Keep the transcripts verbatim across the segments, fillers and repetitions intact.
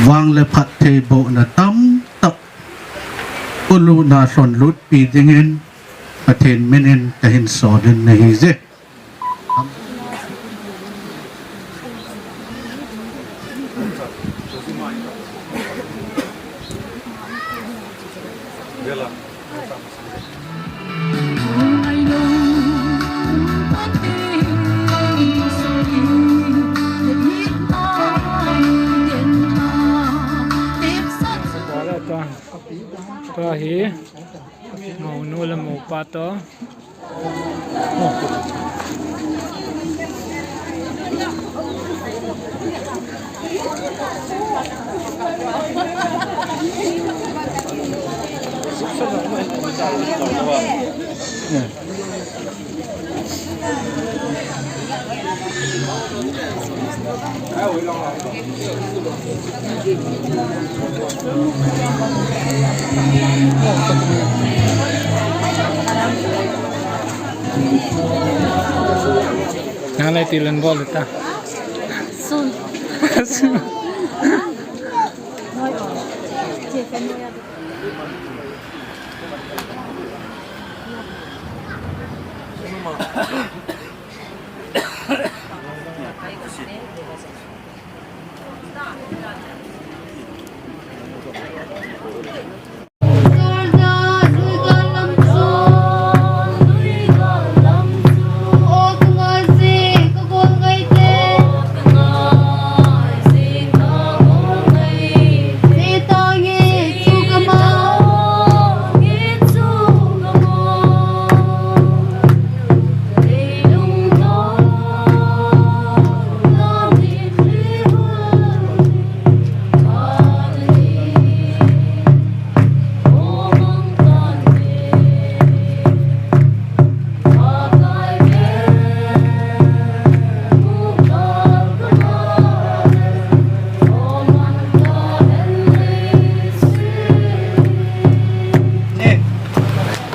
Vang le phattheibohna tamtah ulutna lhonlutpi dingin Pathen minin kahin solin nahi je. Tua hi, mounu le moupa toh. Nang lai tilan bol ta. Sun. Sun.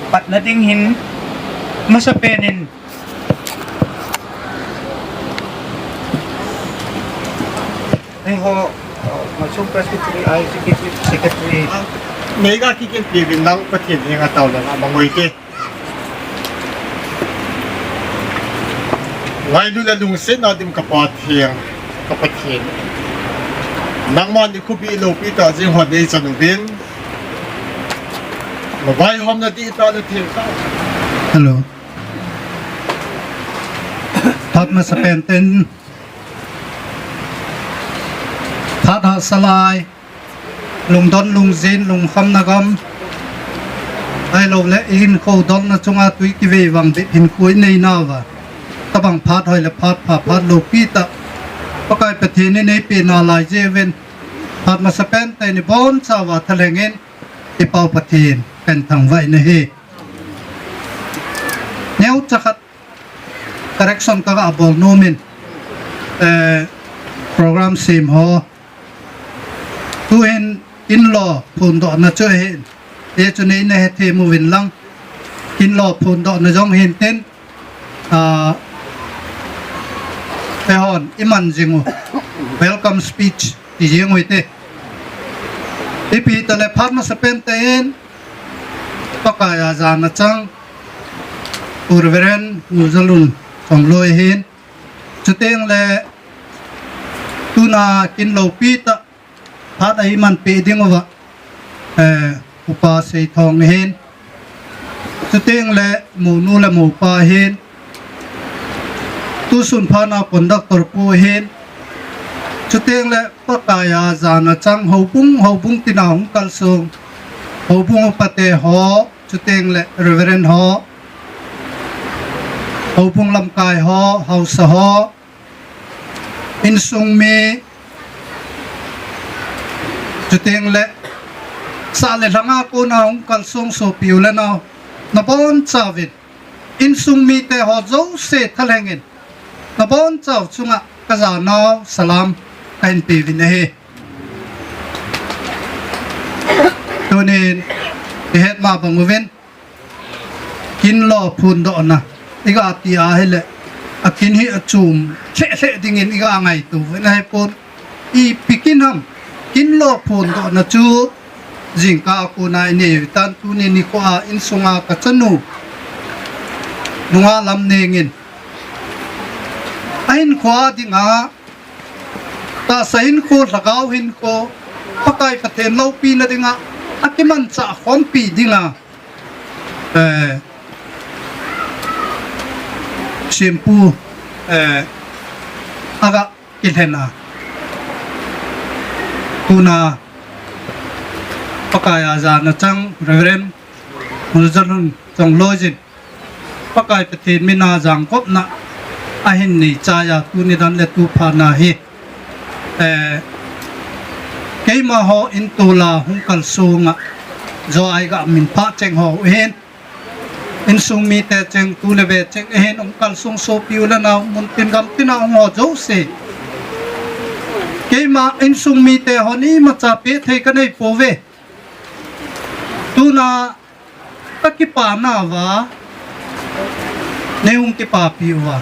Patna ding hin, masapen in, eiho, uh, Malsong Presbytery, I Executive Secretary. Neiga kikilpi uvin lang Pathen henga taona mangoi te. Ngailu le lungsetna dim ka Pathen, ka Pathen. Nangman nikho bih loupi tah jing hon neichan uvin. Navaihomna dihtah le thengtah. Hello. Phat masapen ten, phat hahsa lai, lungdon lungjin, lungkhamna gam, ahilouleh ihinkho dolna chunga tui kivei vang bep hinkho inei nauva, tabang phat hoi le phat pha, phat loupi tah Pakai Pathen in eipeh nalai jeh uvin, phat masapen tah in ibonchauva thalheng in, i Pau Pathen kahin thangvah in ahi. Neocha khat correction kaga bol nom in, eh, program sem ho, tuhin in-law phondohna chu ahin, hichu neina hethem uvin lang, in-law phondohna jong hintin, ah, eihon iman jing u, welcome speech ti jeng u hite. Ipi tale phat masapen tah in Pakai a jana chang Reverend Nujalun Chongloi ahin, chuteng le tuna kin loupi tah phat a iman peh ding uva, eh, Upa Seithong ahin, chuteng le mounu le moupa ahin, tusun phat a conductor pu ahin, chuteng le Pakai a jana chang houbung, houbung tina hung kalsong houbung upate ho, chuteng le Reverend ho, houbung lamkai ho, haosa ho, insung mi, chuteng le sah le lhanga kona hung kalsong sopi u le nao, nabonchauvin, insung mite ho jouse thalheng in, nabonchau chunga kajanau salam kahin peuvin ahi. Tunin ihet ma bang uvin, kin-law phondohna iga ti ahile, akin hi achom lheh lheh dingin iga ngaito uvin ahipon, ipi kin ham, In lo phondohna chu jingkah a kona inei u tan, tuni nikho a insunga kachanu Nunga Lamneng in ahinkho dinga, tahsa hinkho, lhagao hinkho, Pakai Pathen loupina dinga, akimanchah khompi dinga, eh, shempu, eh, aga kilhen a. Tuna Pakai a jana chang Reverend Mulzalun Chongloi jin Pakai Pathen mina jangkopna ahin nei chai a, tuni dan le tu phat na hi, eh, keima ho in tola hung kalsong a, jo ai ga min pha cheng ho hin, insung mite cheng, tu le ve cheng, ahin hung kalsong sopi u le nao, mun tin gam tin a hung ho jouse. Keima insung mite hon imacha pe thei kanei pouve. Tuna kakipana uva neihung kipapi uva,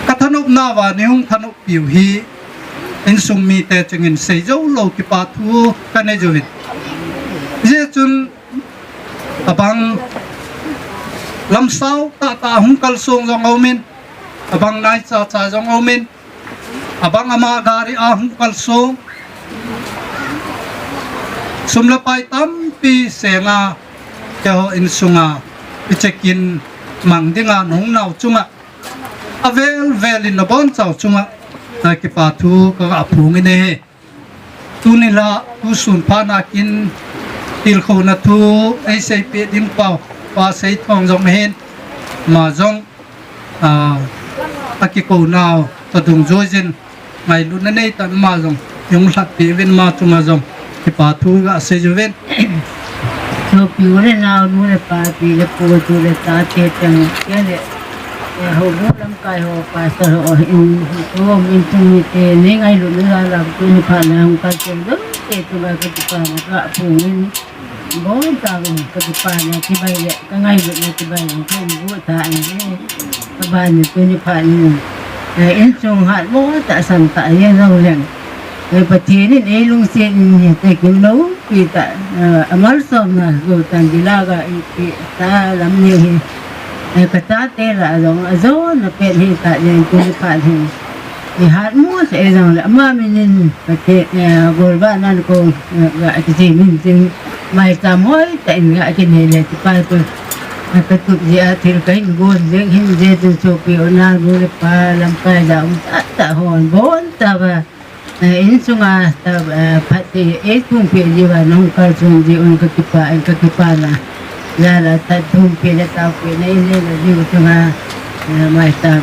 kathanopna uva neihung thanoppi u hi insung mite chengin seijou lou kipa thu kanei jouvin. Hijeh chun abang lamsao tahtah hung kalsong jong aumin, abang naicha cha jong aumin, abang ama gari a hung kalsong, sum le pai tampi senga, keiho insunga ichekin mang dinga nahung nau chunga, avel vel in nabonchau chunga, a, kipa thu kaga phong in ahi. Tuni la, tusun phat na kin tilkhouna thu eiseipeh ding pau, Pa Seithong jong ahin, ama jong, a, akikou nau tadung joijin, ngailutna neitah in ama jong eihung lhatpeh uvin, ama chunga jong kipa thu gasei uvin. Sopi u le nao, nu le pa, pi le pu, tu le tate, cheng te le, eh, houbung lamkai ho, pastor ho, in, tu, insung mite, nei ngailutna jal a, tuni phat na hung kalsong jouse chunga kakipana kaga phong in. Boncha kakipana chibai le kangailutna chibai le kahin bol tan ahi. Kaban in tuni phat in, eh, insung hatmo tah, sangtah ahi jongleng, eh, Pathen in eilungset in hiti kin loupi tah, eh, amalsomna Goltan Villa ga eipeh tah Lamneng hi, eh, kachate lah a jong ajona pen hitah jeng, tuni phat hin ihatmo sah jongle ama min in Pathen, eh, golvah nan kong, eh, ga kijem in tin, maicham hoitah in ga kinei le, tipa tu, eh, katup jeh a thil kahin gon jeng hin, hijeh chun sopi u, nao, nu le pa, lamkai a um tahtah hon boncha uva, eh, insunga tah, eh, phatthei eipumpeh jiuva nahung kalsong jiuvin kakipah in, kakipana jal a tah thumpeh le taopeh na einei jiu chunga, eh, maicham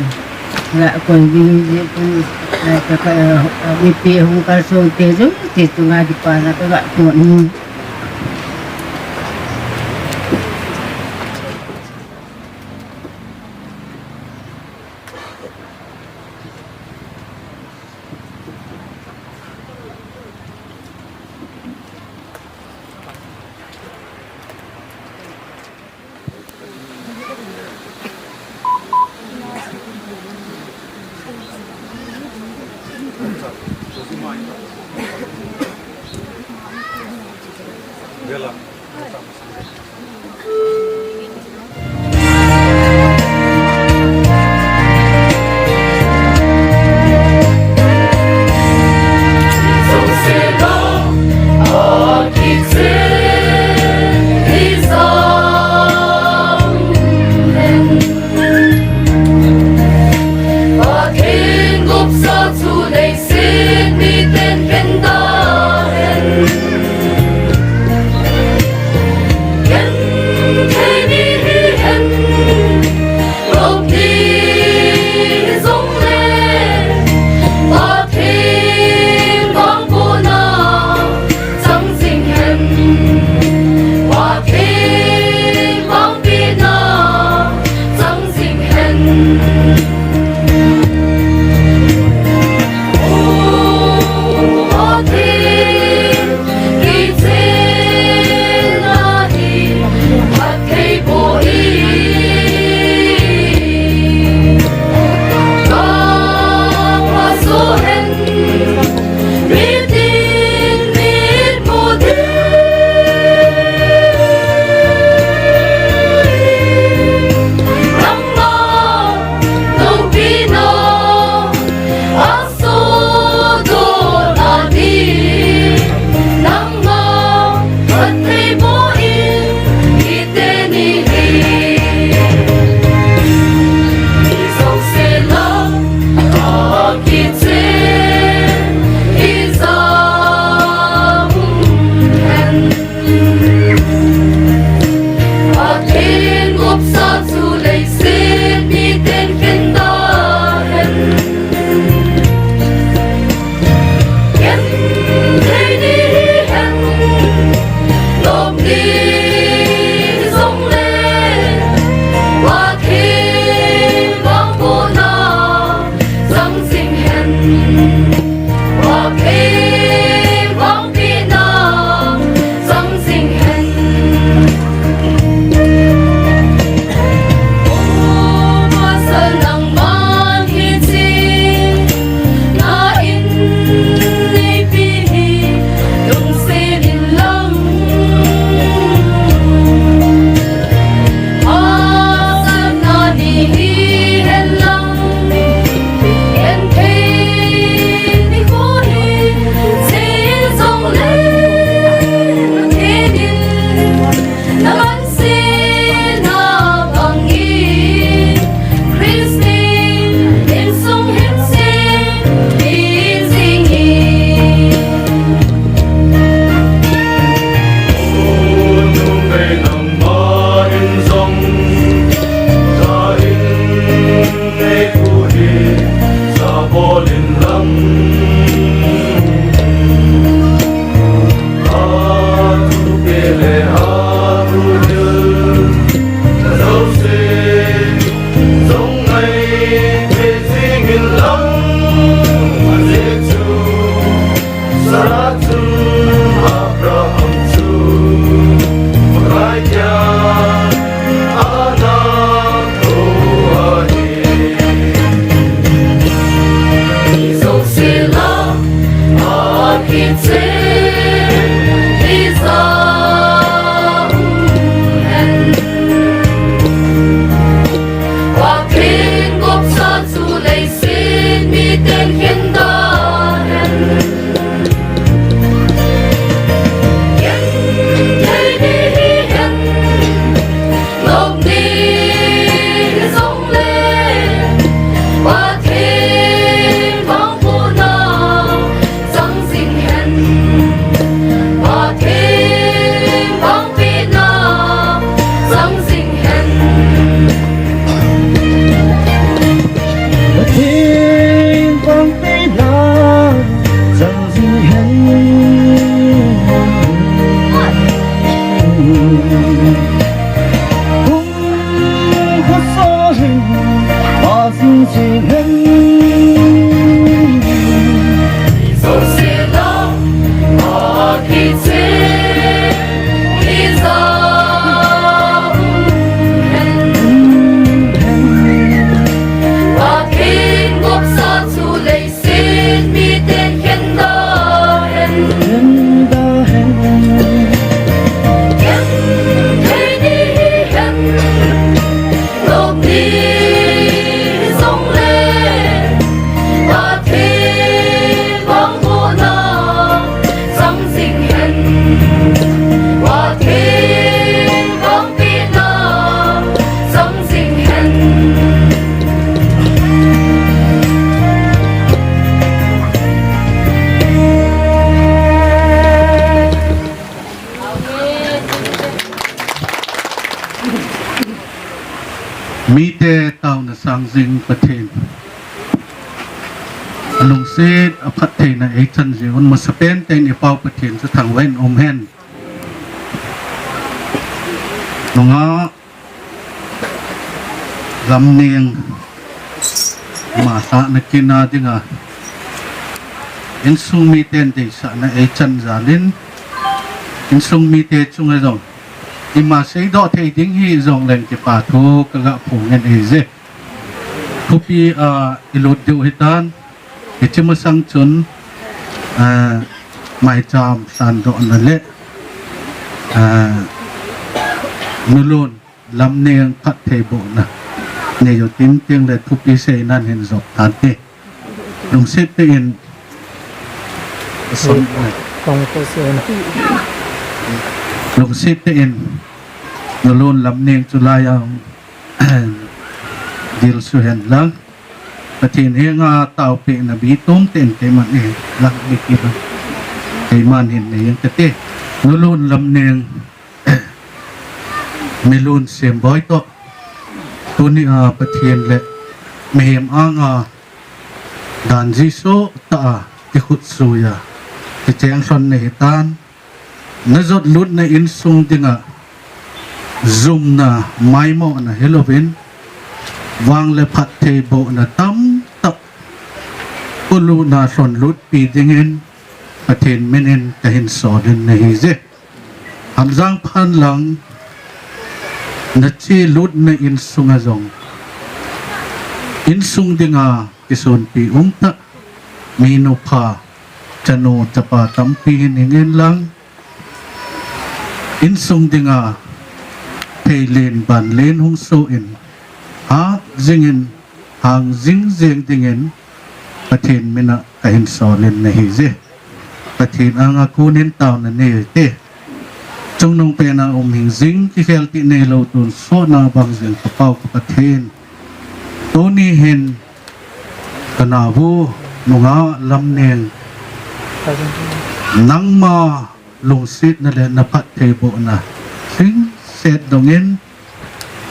ga koi ding jeh chun, eh, ka, ka, eh, mipi hung kalsong te jouse chunga kipana kaga phong in. Mite tauna sang jing Pathen. Alungset aphattheina eichan jing un, masapen tah in i Pau Pathen chu thangvah in um hen. Nungah Lamneng, ama lhahna kit na dinga insung miten deisahna eichan jal in, insung mite chunga jong ima seidoh thei ding hijongleng kipa thu kaga phong in ahije. Thupi a i lut diu hitan, hiche masang chun, ah, maicham lhandohna le, ah, Nulun Lamneng phattheibohna nei u tin, tin le thupi seinan hin jop tan te. Lungset tah in, lungset tah in Nulun Lamneng chu laiya dil suhen lang. Pathen henga taopehna bitum tah in keiman, eh, lang ni ki lang. Keiman hin nei ing kate. Nulun Lamneng, Milun Semboi toh tunia Pathen le mihem anga dan jih soh tah a kikhut suiya kicheng lhon nahitan. Najot lutna insung dinga jumna maimohna hilouvin, vang le phattheibohna tamtah ulutna lhonlutpi dingin Pathen minin kahin solin ahije. Hamjang phan lang, nache lutna insunga jong, insung dinga kisonpi umtah, minu pha, chanu chapa tampi hin hingin lang, insung dinga theilen banlen hung soh in, hat jingin, hang jingjeng dingin Pathen mina kahin solin ahije. Pathen anga konin taona nei u hite. Chungnung pena um hing jing, kikhel tih neilou tonsotna bang jing ka Pau ka Pathen. Tuni hin ka naobu Nungah Lamneng, nangma lungsetna le na phattheibohna lhingset dongin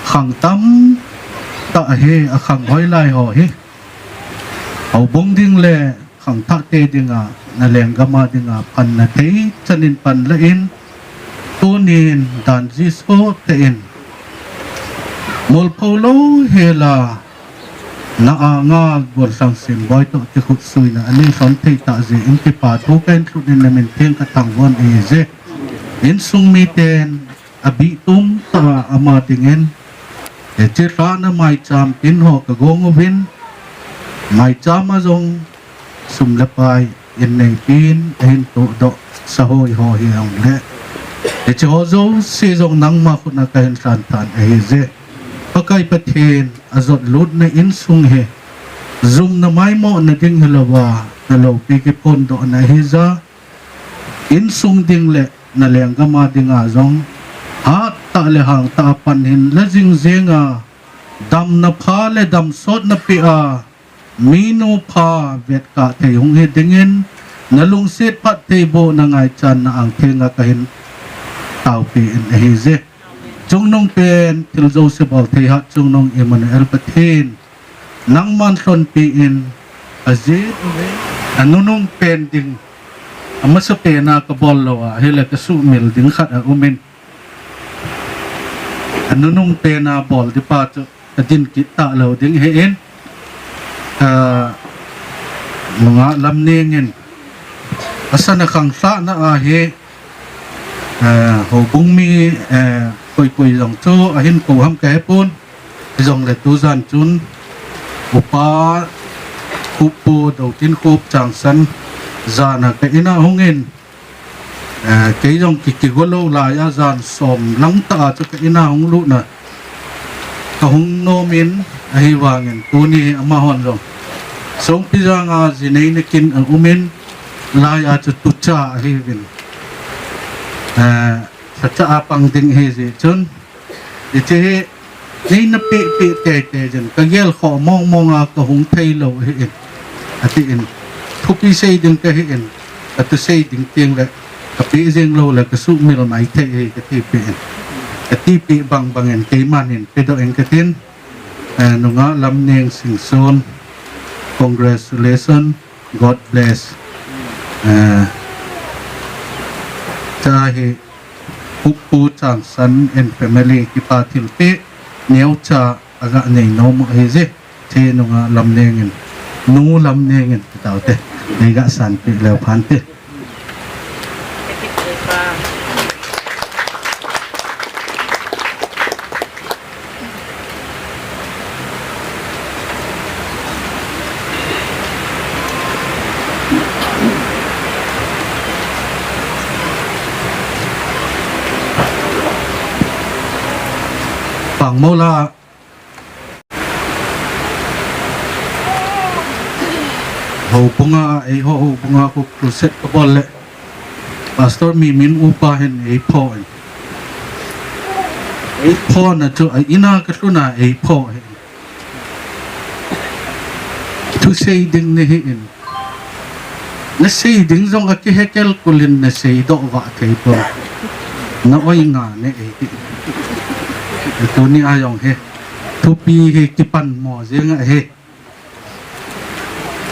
khang tamtah hi, akhang hoilai ho hi houbung ding le khangthah te dinga, na lenggam a dinga panna thei chanin panla in, tunin dan jih soh tah in, molpho louhela, na anga Gollhang Semboi toh kikhut suina anei lhon thei tah jeh in kipa thu kahin lhut in, na min theng kathangvah in ahije. Insung miten abitum tah a ama dingin, hiche lhahna maicham tin ho kagong uvin, maicham a jong sum le pai in neipin ahin tohdoh sahoi ho hijongle, hiche ho jouse jong nangma khut a kahin lhanthan ahije. Pakai Pathen, ajot lutna insung hi jumna maimohna ding hilouva, naloupi kiphondohna ahija, insung ding le nalenggam a dinga jong hattah le hangtah a pan hin la jing jenga, damna pha le damsotna pea, minu pha vetkah thei hung hi dingin, nalungset phattheibohna ngaichanna angthenga kahin taopi in ahije. Chungnungpen thil jouse bol thei hat Chungnung Emmanuel Pathen, nangman lhonpi in, ajeh uve, anunungpen ding, amasapena kabol louva ahile kasuhmil ding khat aumin, anunungpena bol ding pa chu kadin kit talou ding ahin, ah, nungah Lamneng in asan akhang lhahna ahi, ah, houbung mi, ah, koi koi jong chu ahin kou ham kahepon, hijongle tujan chun Upa Khupu Doutinkhup Changsan jana ka ina hungin, ah, kei jong ki, kigo lou laiya jan som lang tah a chu ka ina hung lutna kahung nomin, ahivangin tuni amahon jong Songpijang a ji neina kin aumin, laiya chu tucha ahiuvin, ah, lhacha a pang ding ahijeh chun, hiche hi neina pehpeh teitei jin, kagelkhoh mongmonga kahung theilou ahin, atin, thupi sei ding kahin, kathusei ding tengle kapeh jeng loule kasuhmil maithei ahi katipeh in, katipeh bangbangin keiman hin pedoh ing katin, eh, nungah Lamneng Singson, congratulations, God bless. Eh, cha hi Khupu Changsan and family kipa thilpeh neocha aga nei nom u ahije. Che nungah Lamneng in, nu Lamneng in, taote, neiga sanpeh leu phante. Pangmola. Houbunga, eiho houbunga khu crusade kabol le, Pastor Mimin upa hin eiphoh in, eiphona chu a ina kalhuna eiphoh in, thusei ding nahin, nasei ding jong akihekel kulin nasei doh vah theipon, na oi nga ne eitin, tunia jong hi thupi hi kipanmo jeng ahi.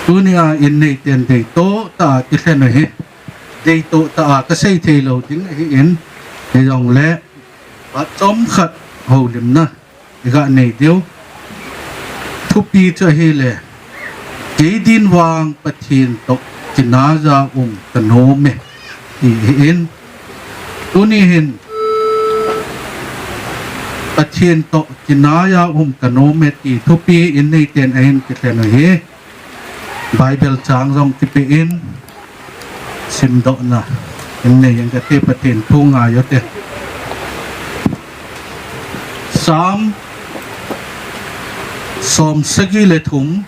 Tunia in neiten deitoh tah a kilhen u hi, deitoh tah a kasei theilou ding ahin, hijongle phat chomkhat houlimna iga nei diu. Thupi chu ahile, kei din vang Pathen toh kinaija um kanom e, ti ahin, tuni hin Pathen toh kinaija um kanom e ti thupi in neiten ahin kilhen u hi, Bible chang jong kipeh in, simdohna in nei ing kate, Pathen thu ngai u te. Psalm somsagi le thum,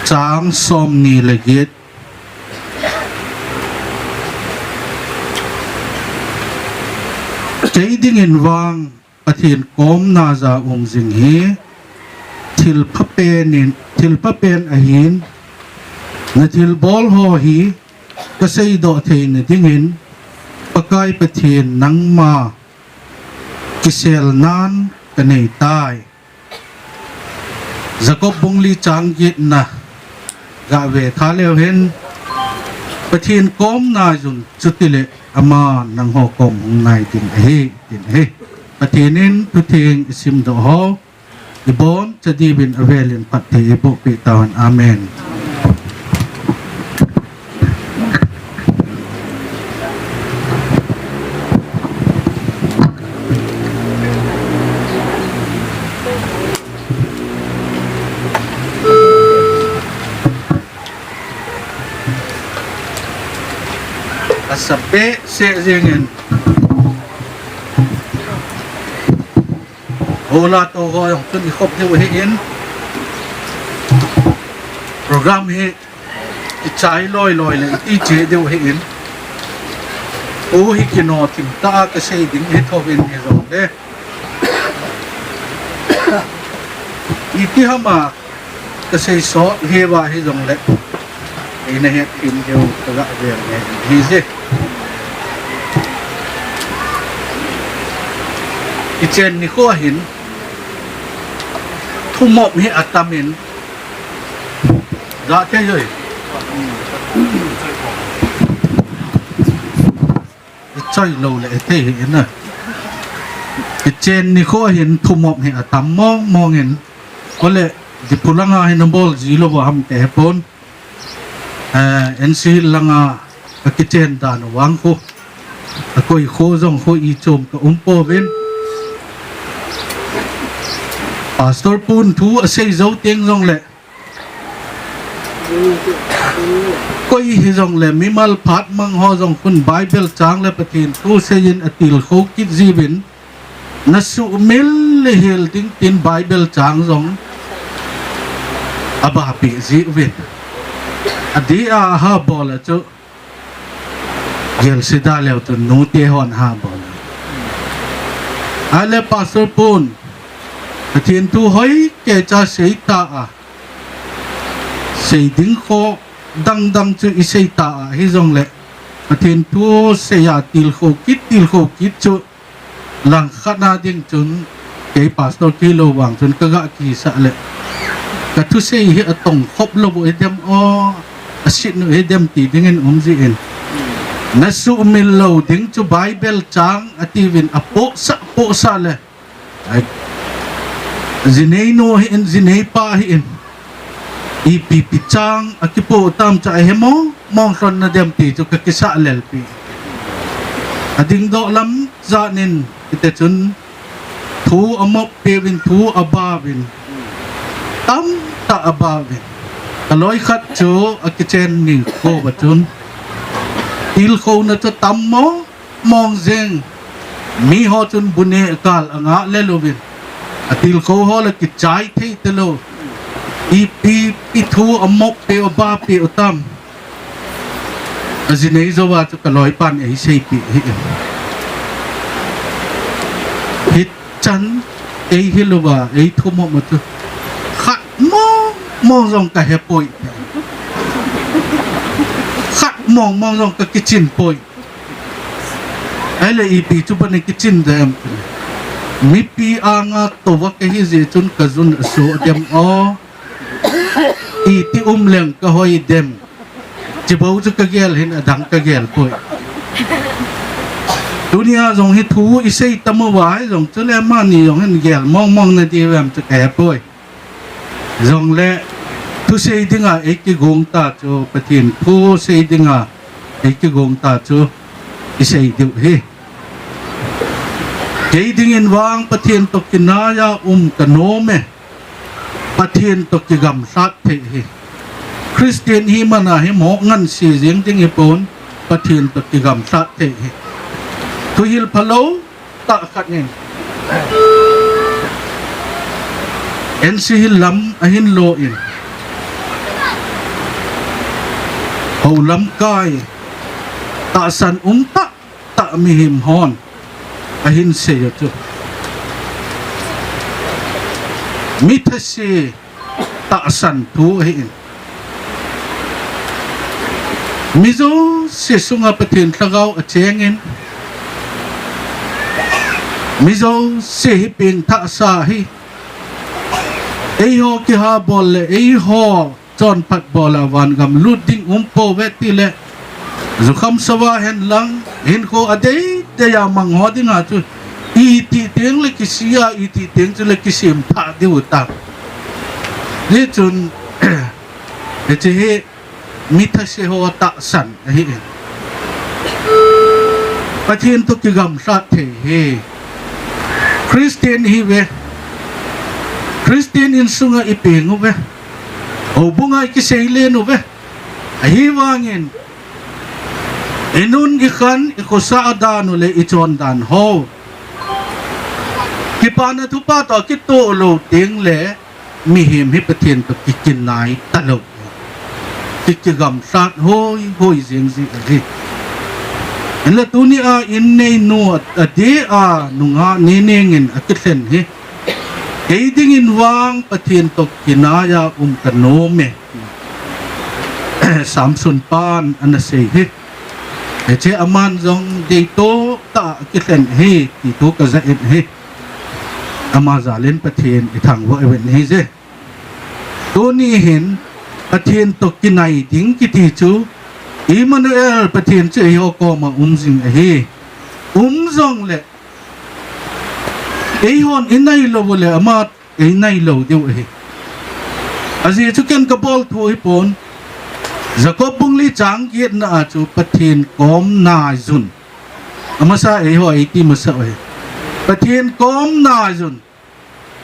chang somni le get. Kei dingin vang Pathen komnaija um jing hi thilpha pen in, thilpha pen ahin, nathilbol ho hi kaseidoh theina dingin Pakai Pathen nangma kiselnan kaneitai. Jacob bung li chang getna gave kha leu hen, Pathen komnaijun, chutile ama nangho kom hung nai ding ahi, tin ahi. Pathen in thutheng isimdoh ho ibonchadiuvin avelin phatthei eibohpeh tahen. Amen. Asa behseh jengin. Hola to ho jong chun i khop diu ahin. Program hi i chai loi loi le i che diu ahin. U hi kino thim ta a ka sei ding hi thovin hi jong le. Iti hama ka sei sot hi va hi jong le. Ei na het pin diu ka ga vel ne hi je. I chen ni kho hin thumop hi atamin ja thei joi. I choi lo le thei hi na. I chen ni kho hin thumop hi atam mong mong in. Ko le Diphu langa hin bol ji lo va ham te pon. Eh, N C Hills langa ka kichen dan vang kho. A koi kho jong kho i chom ka um pouvin. Pastor pun thu a sei jo teng jong le. Koi hi jong le mimal phat mang ho jong khun Bible chang le Pathen thu sei in a til kho kit jiuvin. Na sumil le hil ding tin Bible chang jong a ba pi jiuvin. A di a ha bol a chu gel sida leu tu nu te hon ha bol. A le Pastor pun Pathen thu hoi ke cha sei ta a. Sei ding kho dang dang chu i sei ta a hi jong le. Pathen thu sei a til kho kit, til kho kit chu lang khat na ding chun kei pastor kei lo vang chun ka ga kisa le. Ka thu sei hi a tong khop lo bo i dem o, a sit nu i dem ti ding in um ji in. Na sumil lo ding chu Bible chang a tiuvin a po sa, po sa le. Ai, jinei nu hi in, jinei pa hi in. Ipi pi chang a kipo tam cha he mo, mong lhon na dem ti chu ka kisa lel pi. A ding doh lam ja nin, ite chun thu a mop peuvin thu a bauvin. Tam ta a bauvin. A loi khat chu a kichen ni kho va chun. Til kho na chu tam mo, mong jeng. Mi ho chun bu ne kal a nga le louvin. A til kho ho le kichai thei te lo. Ipi, pi thu a mop pe a ba pe u tam. A jinei jo va chu ka loi pan ei sei pi hi. Hi chan ei hi lo va, ei thu mo mo chu. Khat mong mong jong ka he poi. Khat mong mong jong ka kichin poi. Ai le ipi chu bani kichin dem. Mipi anga to va ka hi je chun ka jun a so dem o. Iti um leng ka hoi dem. Chi bo chu ka gel hin a dang ka gel poi. Tunia jong hi thu i sei tam u va hi jong chu le mani jong hin gel mong mong na ti vem chu ka he poi. Jong le thu sei dinga ei kigong ta chu Pathen thu sei dinga ei kigong ta chu i sei diu hi. Kei dingin vang Pathen to kinai a um ka nom e. Pathen to kigamlat thei hi. Christian hi mana hi mo ngan si jing ding hi pon Pathen to kigamlat thei hi. Thuhil phalo ta khat nin. N C Hills lam a hin lo in. Ho lam kai tahsan um ta ta mihem hon a hin sei u chu. Mi thase tahsan thu ahi in. Mi jouse sunga Pathen Lhagao a cheng in. Mi jouse hi peng thahsa hi. Eiho kiha bol le eiho chonphat bol a van gam lut ding um pouve ti le, jukham sava hen lang, hinkho a dei dei a mang ho dinga chu, iti teng le kisi a, iti teng chu le kisem thah diu ta. Hichun, hiche hi mi thase ho tahsan ahi in. Pathen to kigamlat thei hi. Christian ihi uve. Christian insunga i peng uve. Houbunga i kisei len uve. Ahivangin, Inun ikhan, ikhosah dan u le ichon dan ho, kipana thupha toh kitoh lou teng le, mihem hi Pathen toh kikinai talou, ki, kigamlhat hoi hoi jeng ji ahi. Hinla tunia in neinu adeh a nungah neineng in akilhen hi, kei dingin vang Pathen toh kinai a um kanom e, Samson pan ana sei hi. Hiche aman jong deitoh tah a akilhen hi ti thu kaja in ahi. Ama jal in Pathen ithangvah uvin ahije. Tuni hin Pathen toh kinai ding kiti chu, Emmanuel Pathen chu eiho koma um jing ahi. Um jongle eihon inai lou uleh ama einai lou diu ahi. Ajeh chu ken kabol thu hipon. Jacob bung li chang getna a chu Pathen kom naijun. Amasa eiho eiti masau ahi. Pathen kom naijun.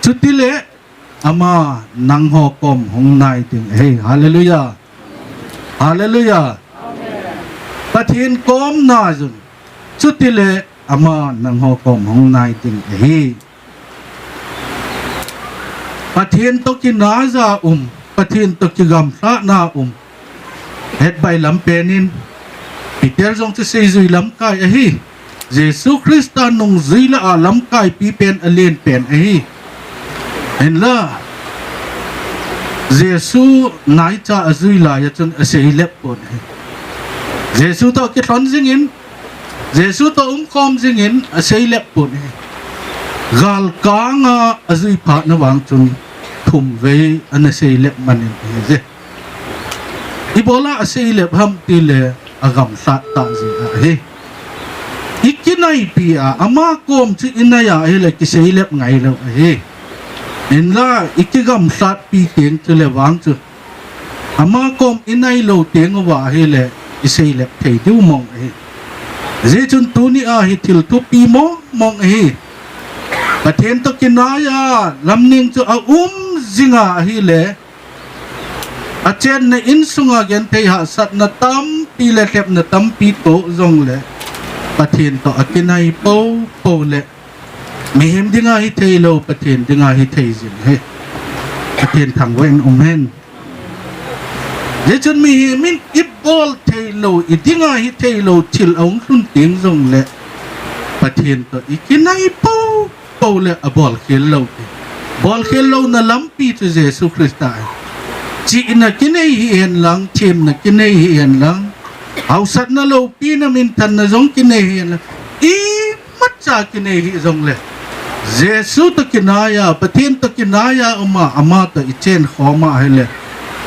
Chutile ama nangho kom hung nai ding ahi. Hallelujah. Hallelujah. Pathen kom naijun. Chutile ama nangho kom hung nai ding ahi. Pathen toh kinaija um, Pathen toh kigamlhatna um. Hetbai lampen in, Peter jong chu seijui lamkai ahi. Jesu Christa nungjui lah a lamkaipi pen alen pen ahi. Hinla, Jesu naicha ajui laiya chun aseilep pon ahi. Jesu toh akilhon jingin, Jesu toh umkhom jingin aseilep pon ahi. Galkanga ajui phatna vang chun thumvei ana seilep manin ahije. Ibola aseilep ham tile agamlhat tah jeh ahi. Ikinaipi a, ama kom chu inai a ahile kiseilep ngailou ahi. Hinla ikigamlhatpi teng chule vang chu, ama kom inai lou teng uva ahile iseilep thei diu mong ahi. Hijeh chun tunia hi thil thupi mong mong ahi. Pathen toh kinai a lamning chu aum jinga ahile, achenna insunga genthei hahsatna tampi le lhepna tampi toh jongle, Pathen toh akinai poupou le, mihem dinga hitheilou, Pathen dinga hithei jing ahi. Pathen thangvah in umhen. Hichun mihem in ibol theilou, idinga hitheilou thil ahung lhun teng jongle, Pathen toh ikinai poupou le abolkhel lou ahi. Bolkhel louna lampi chu Jesu Christa ahi. Chihna kinei hihen lang, themna kinei hihen lang, haosatna loupina minthanna jong kinei hihen lang, imacha kinei hih jongle, Jesu toh kinai a, Pathen toh kinai a uma, ama toh ichen khom a ahile,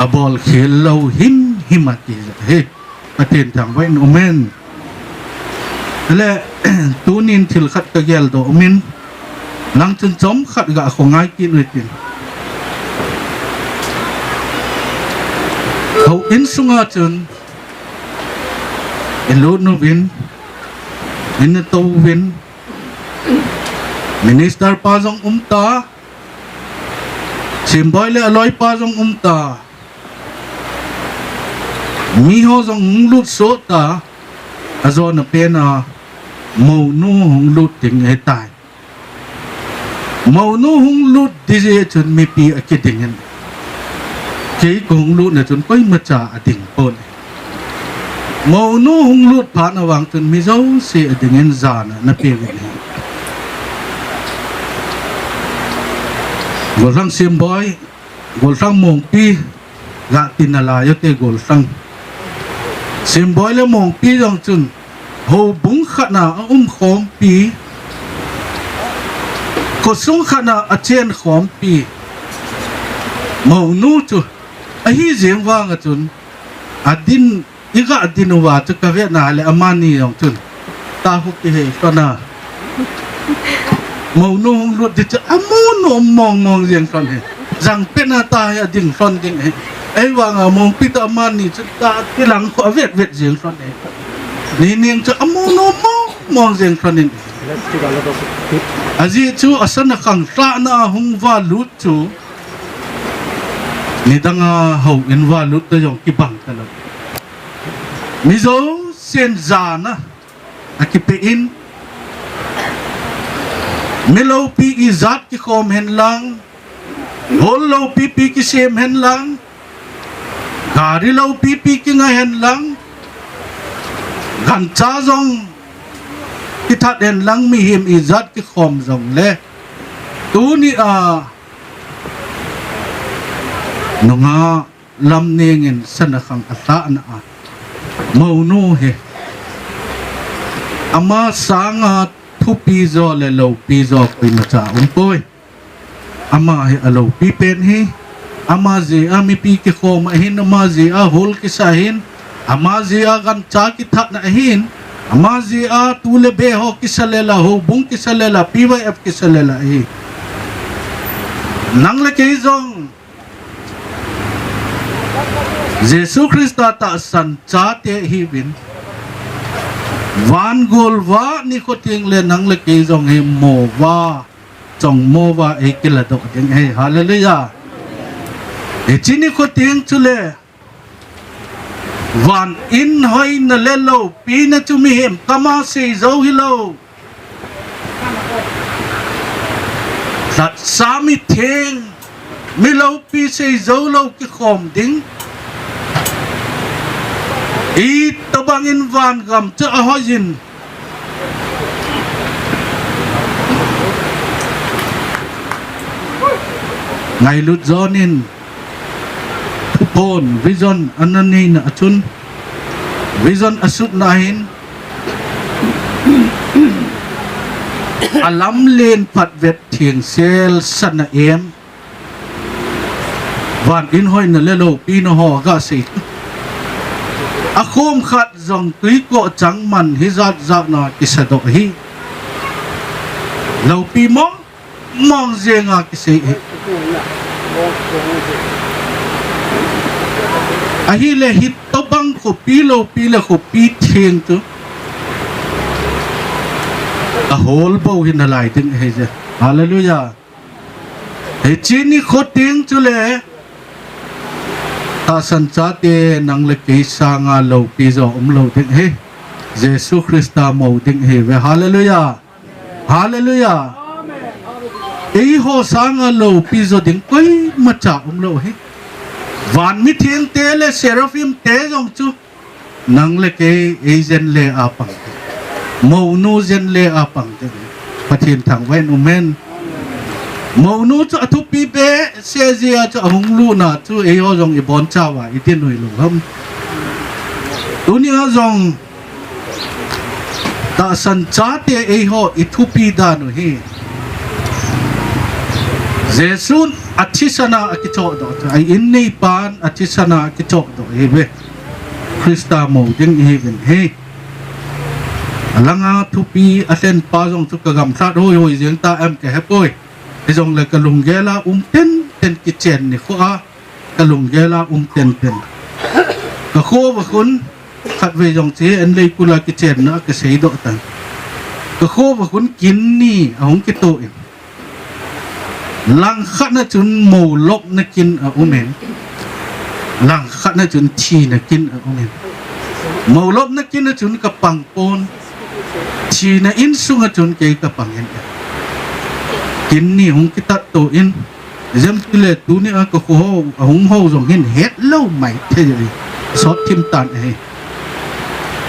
abolkhel lou himhim ati ahi. Pathen thangvah in umhen. Ahile, tunin thil khat kageldoh umin, nang chun chomkhat ga khongai kit uhitin. Houin sunga chun ilut uvin, inatouvin, minister pa jong umta, Semboi le aloipa jong umta, miho jong hung lut sohta, ajona pena mounu hung lut ding ahitai. Mounu hung lut ding jeh chun mipi akidingin, kei kahung lutna chun koimacha adingpon. Mounu hung lut phatna vang chun mi jouse adingin jana napeuvin ahi. Golhang Semboi, Golhang Mongpi, gati nalai ute Golhang. Semboi le Mongpi jong chun houbung khatna aumkhompi, khosung khatna achenkhompi mounu chu ahi jeng vanga chun, adin, iga din uva chu kavetna le amani jong chun, tahu kihei lhona, mounu hung lut ding chu amu nom mong mong jeng lhon ahi. Jangpetna tahi ading lhon ding ahi. Ahivanga Mongpi toh amani chu ta kilang khu avet vet jeng lhon ahi. Neineng chu amu nom mong mong jeng lhonin, ajeh chu asana khanglhahna hung valut chu, nidanga houin valut toh jong kibang talou. Mi jouse chen jana akipe in, mi loupi ijat kikhom hen lang, hol loupi pi kisem hen lang, gari loupi pi kingai hen lang, gancha jong kithat hen lang, mihem ijat kikhom jongle, tuni a nungah Lamneng in sana khang alhahna a mounu hi, ama sanga thupi jo le loupi jo koimacha umpoi. Ama hi aloupi pen hi. Ama jeh a mipi kikhom ahin, ama jeh a hol kisa ahin, ama jeh a gancha kithatna ahin, ama jeh a tu le be ho kisa lela, houbung kisa lela, P Y F kisa lela ahi. Nang le kei jong Jesu Christa tahsan chate ihiuvin, van golvah nikho tengle nang le kei jong hi mouva, chongmouva eikiladoh ding ahi. Hallelujah. Hiche nikho teng chule van in hoina le loupina chu mihem kama seijou hilou, lhatsa mitheng, mi loupi seijou lou kikhom ding. Itobang in vangam chu ahoiyin, ngailut jon in, thuphon, vision ana neina a chun, vision asutna hin, alamlen phatvet thengsel sana em, van in hoina le loupina ho agasei, akhom khat jong twikoh chang man hijat jatna kisadoh ahi. Loupi mong mong jenga kisei ahi. Ahile hitobang khopi loupi le khopi theng chu ahol bou hi nalai ding ahije. Hallelujah. Hiche nikho teng chule tahsan chate nang le kei sanga loupi jo umlou ding ahi. Jesu Christa mou ding ahiuve. Hallelujah. Hallelujah. Eiho sanga loupi jo ding koimacha umlou ahi. Van mithengte le seraphim te jong chu nang le kei eijen le a pang ding, mounu jen le a pang ding, Pathen thangvah in umhen. Mounu chu athupi behseh jeh a chu ahung lutna chu eiho jong ibonchauva idinui lou ham? Tunia jong tahsan chate eiho ithupi dan u hi Jesun athisana akichohdoh chu, a-in neipan athisana akichohdoh ahiuve. Christa mou ding ihiuvin ahi. Alanga thupi alhenpa jong chu kagamlhat hoihoi jeng ta em kahepoi. Hijongle kalunggel a um tenten kichen nikho a, kalunggel a um tenten, kakho uva khun, khatvei jong chu en leikul a kichenna kaseidoh tan. Kakho uva khun kin ni ahung kitoh in, langkhat na chun mou lopna kin aumin, langkhat na chun thina kin aumin. Mou lopna kin a chun kapang pon, thina insunga chun kei kapang in, kin ni hung kitatto in, ijemtile tunia kakho ho ahung ho jong hin hetlou maithei ahi, sot thim tan ahi.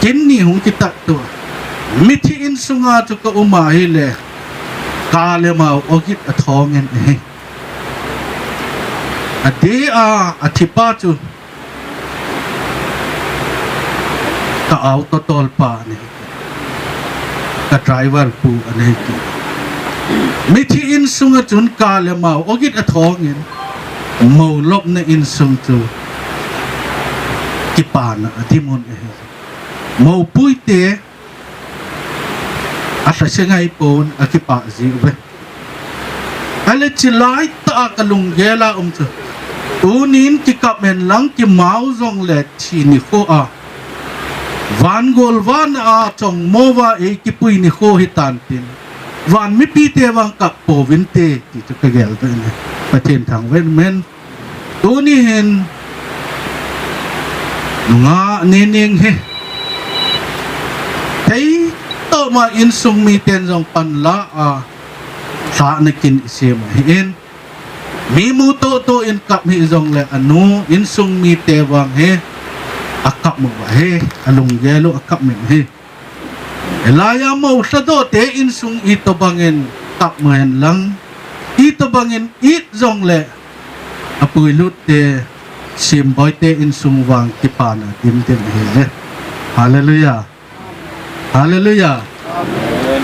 Kin ni hung kitatto, mithi insunga chu kaum ahile, ka le mao ogit athongin ahi. Adeh a athipa chu ka auto tolpa anahikit, ka driver pu anahikit. Mithi insunga chun ka le mao ogit athongin, mou lopna insung chu kipana adimun ahi. Moupuite alhase ngaipon akipah jiuve. Ahile chulaitah a kalunggel a um chu, tunin kikap hen lang kimao jongle thi nikho a, van golvah na a chongmouva eikipui nikho hitan tin, van mipite vang kap pouvinte ti chu kageldoh in, Pathen thangvah in umhen. Tuni hin nungah Neneng hi Ama insung miten jong panla a, lhahna kin isem ahin. Mi mu toh toh in kap hih jongle anu insung mite vang hi akap mu ahi, alunggel u akap min ahi. Hilaiya mou lhadoh te insung itobangin kap mu hen lang, itobangin it jongle apuilut te, simboi te insung vang kipana dimdim ahi. Hallelujah. Hallelujah. Amen.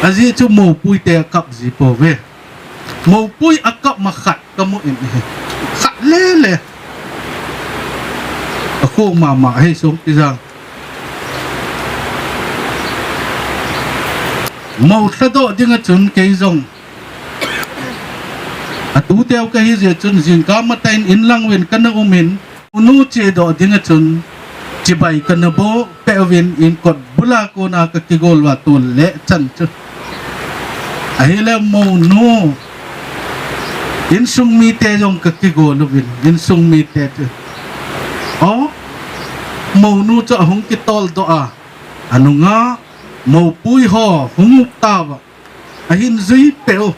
Ajeh chu moupui te akap ji pouve. Moupui akap ma khat kamu in ahi. Khat lele. Akhu mama ahi song tijang. Mou lhadoh dinga chun kei jong atu teu kahi jeh chun jingkah matah in inlang uvin kana um in, unu chedoh dinga chun chibai kana boh peh uvin inkot bula kona kakigol uva tun le chan chu. Ahile mounu insung mite jong kakigol uvin, insung mite chu, o, mounu chu ahung kitol doh a, anunga moupui ho hung up tauva. Ahin jui peh u.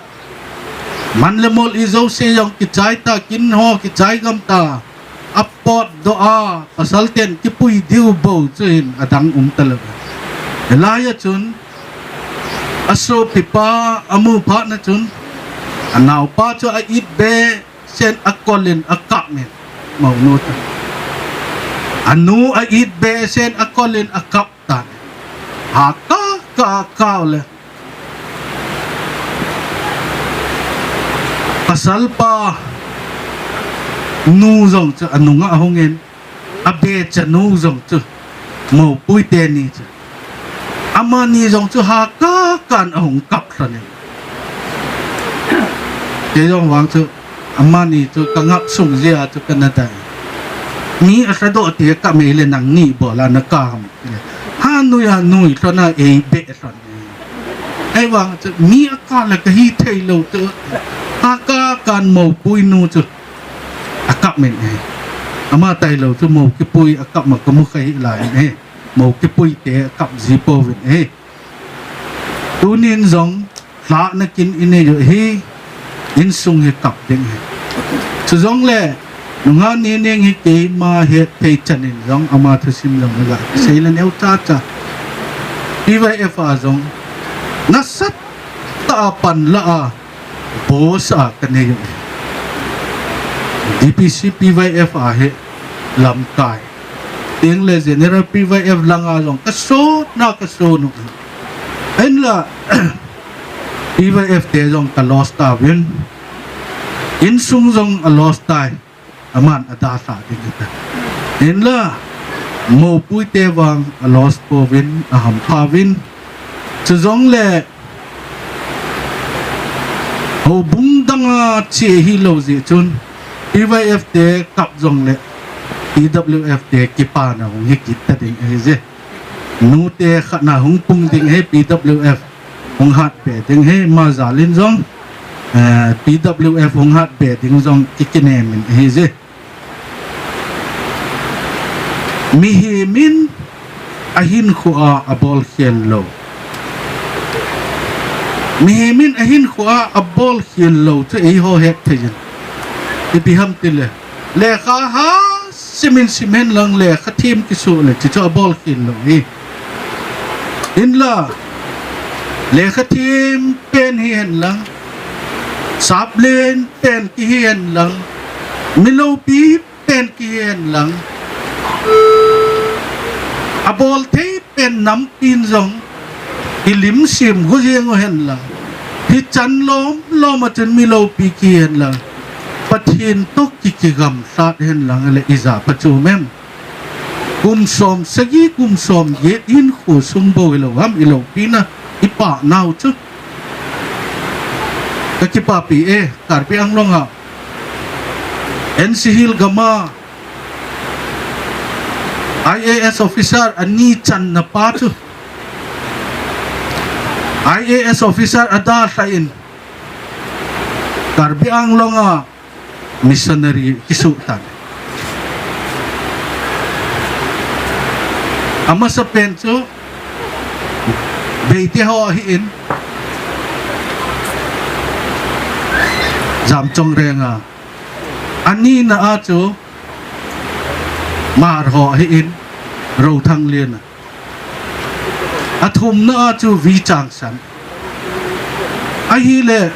Man le mol ijouse jong kichai ta, kin ho kichai gam ta. Apot doh a, pasal ten kipui diu bou chu hin adang um talou. Hilaiya chun, asopipa amu phat na chun, anaopa chu a-it behseh in akol in akap min. Mounu chu. Anu a-it behseh in akol in akap tan. Akap, kap, kap le. Pasalpa nu jong chu anunga ahung in, abecha nu jong chu, moupui teni chu. Amani jong chu akap kap in ahung kap lhon in. Kei jong vang chu, amani chu kangap sung jeh a chu kana dai. Mi alhadoh te kap mai le nangni bol a nakap ham. Hanui a nui lhon a eibeh lhon. Ahivang chu mi akap le kahi thei lou chu. Akap kap in moupui nu chu akap min ahi. Ama tailou chu mou kipui akap ma kamu kha hih lai in ahi. Mou kipui te akap ji pouvin ahi. Tunin jong lhahna kin inei u hi, insung hi kap ding ahi. Chujongle nungah nening hi keima hetthei chan in jong ama thusim jong hi gasei le neo chacha. P Y F a jong nasatah a panla a, boss a kanei u. D P C P Y F a hi lamkai. Tengle General P Y F langa jong kasot na kasot u. Ahinla P Y F te jong ka loss tauvin. Insung jong a loss tai. Aman adalhah ding ahitai. Hinla, moupui te vang a loss pouvin, ahampha uvin. Chujongle, houbung danga che hilou jeh chun, P Y F te kap jongle, P W F te kipana hung hi kit ta ding ahi jeh. Nute khatna hung pung ding ahi P W F. Hung hatbe ding ahi, ama jal in jong, eh, P W F hung hatbe ding jong kikinem in ahi jeh. Mihem in ahinkhoa abol khel lou. Mihem in ahinkhoa abol khel lou chu eiho hetthei in. Ipi ham tile. Lekha ha Simin sim hen lang lekha them kisoh le, chuchu abol khel lou hi. Hinla, lekha them pen hi hen lang, sap len pen kihi hen lang, mi loupi pen kihi hen lang, abol thei pen nampin jong, ilim sim gu jeng u hen lang, hichan lom lom a chun mi loupi kihi hen lang, Pathen toh ki, kigamlhat hen lang le ija pha chu mem. Kum som sagi, kum som get in khu sum bou hilou ham, iloupina, ipa nau chu. Ka kipapi e, Karbi Anglong a. N C Hills gam a I A S officer ani channa pa chu. I A S officer adalhah in Karbi Anglong a missionary kisuh tan. Amasapen chu Beite ho ahin, Jamchong Renga. Anina a chu Hmar ho ahin, Rothanglen a. Athumna a chu V. Changsan. Ahile,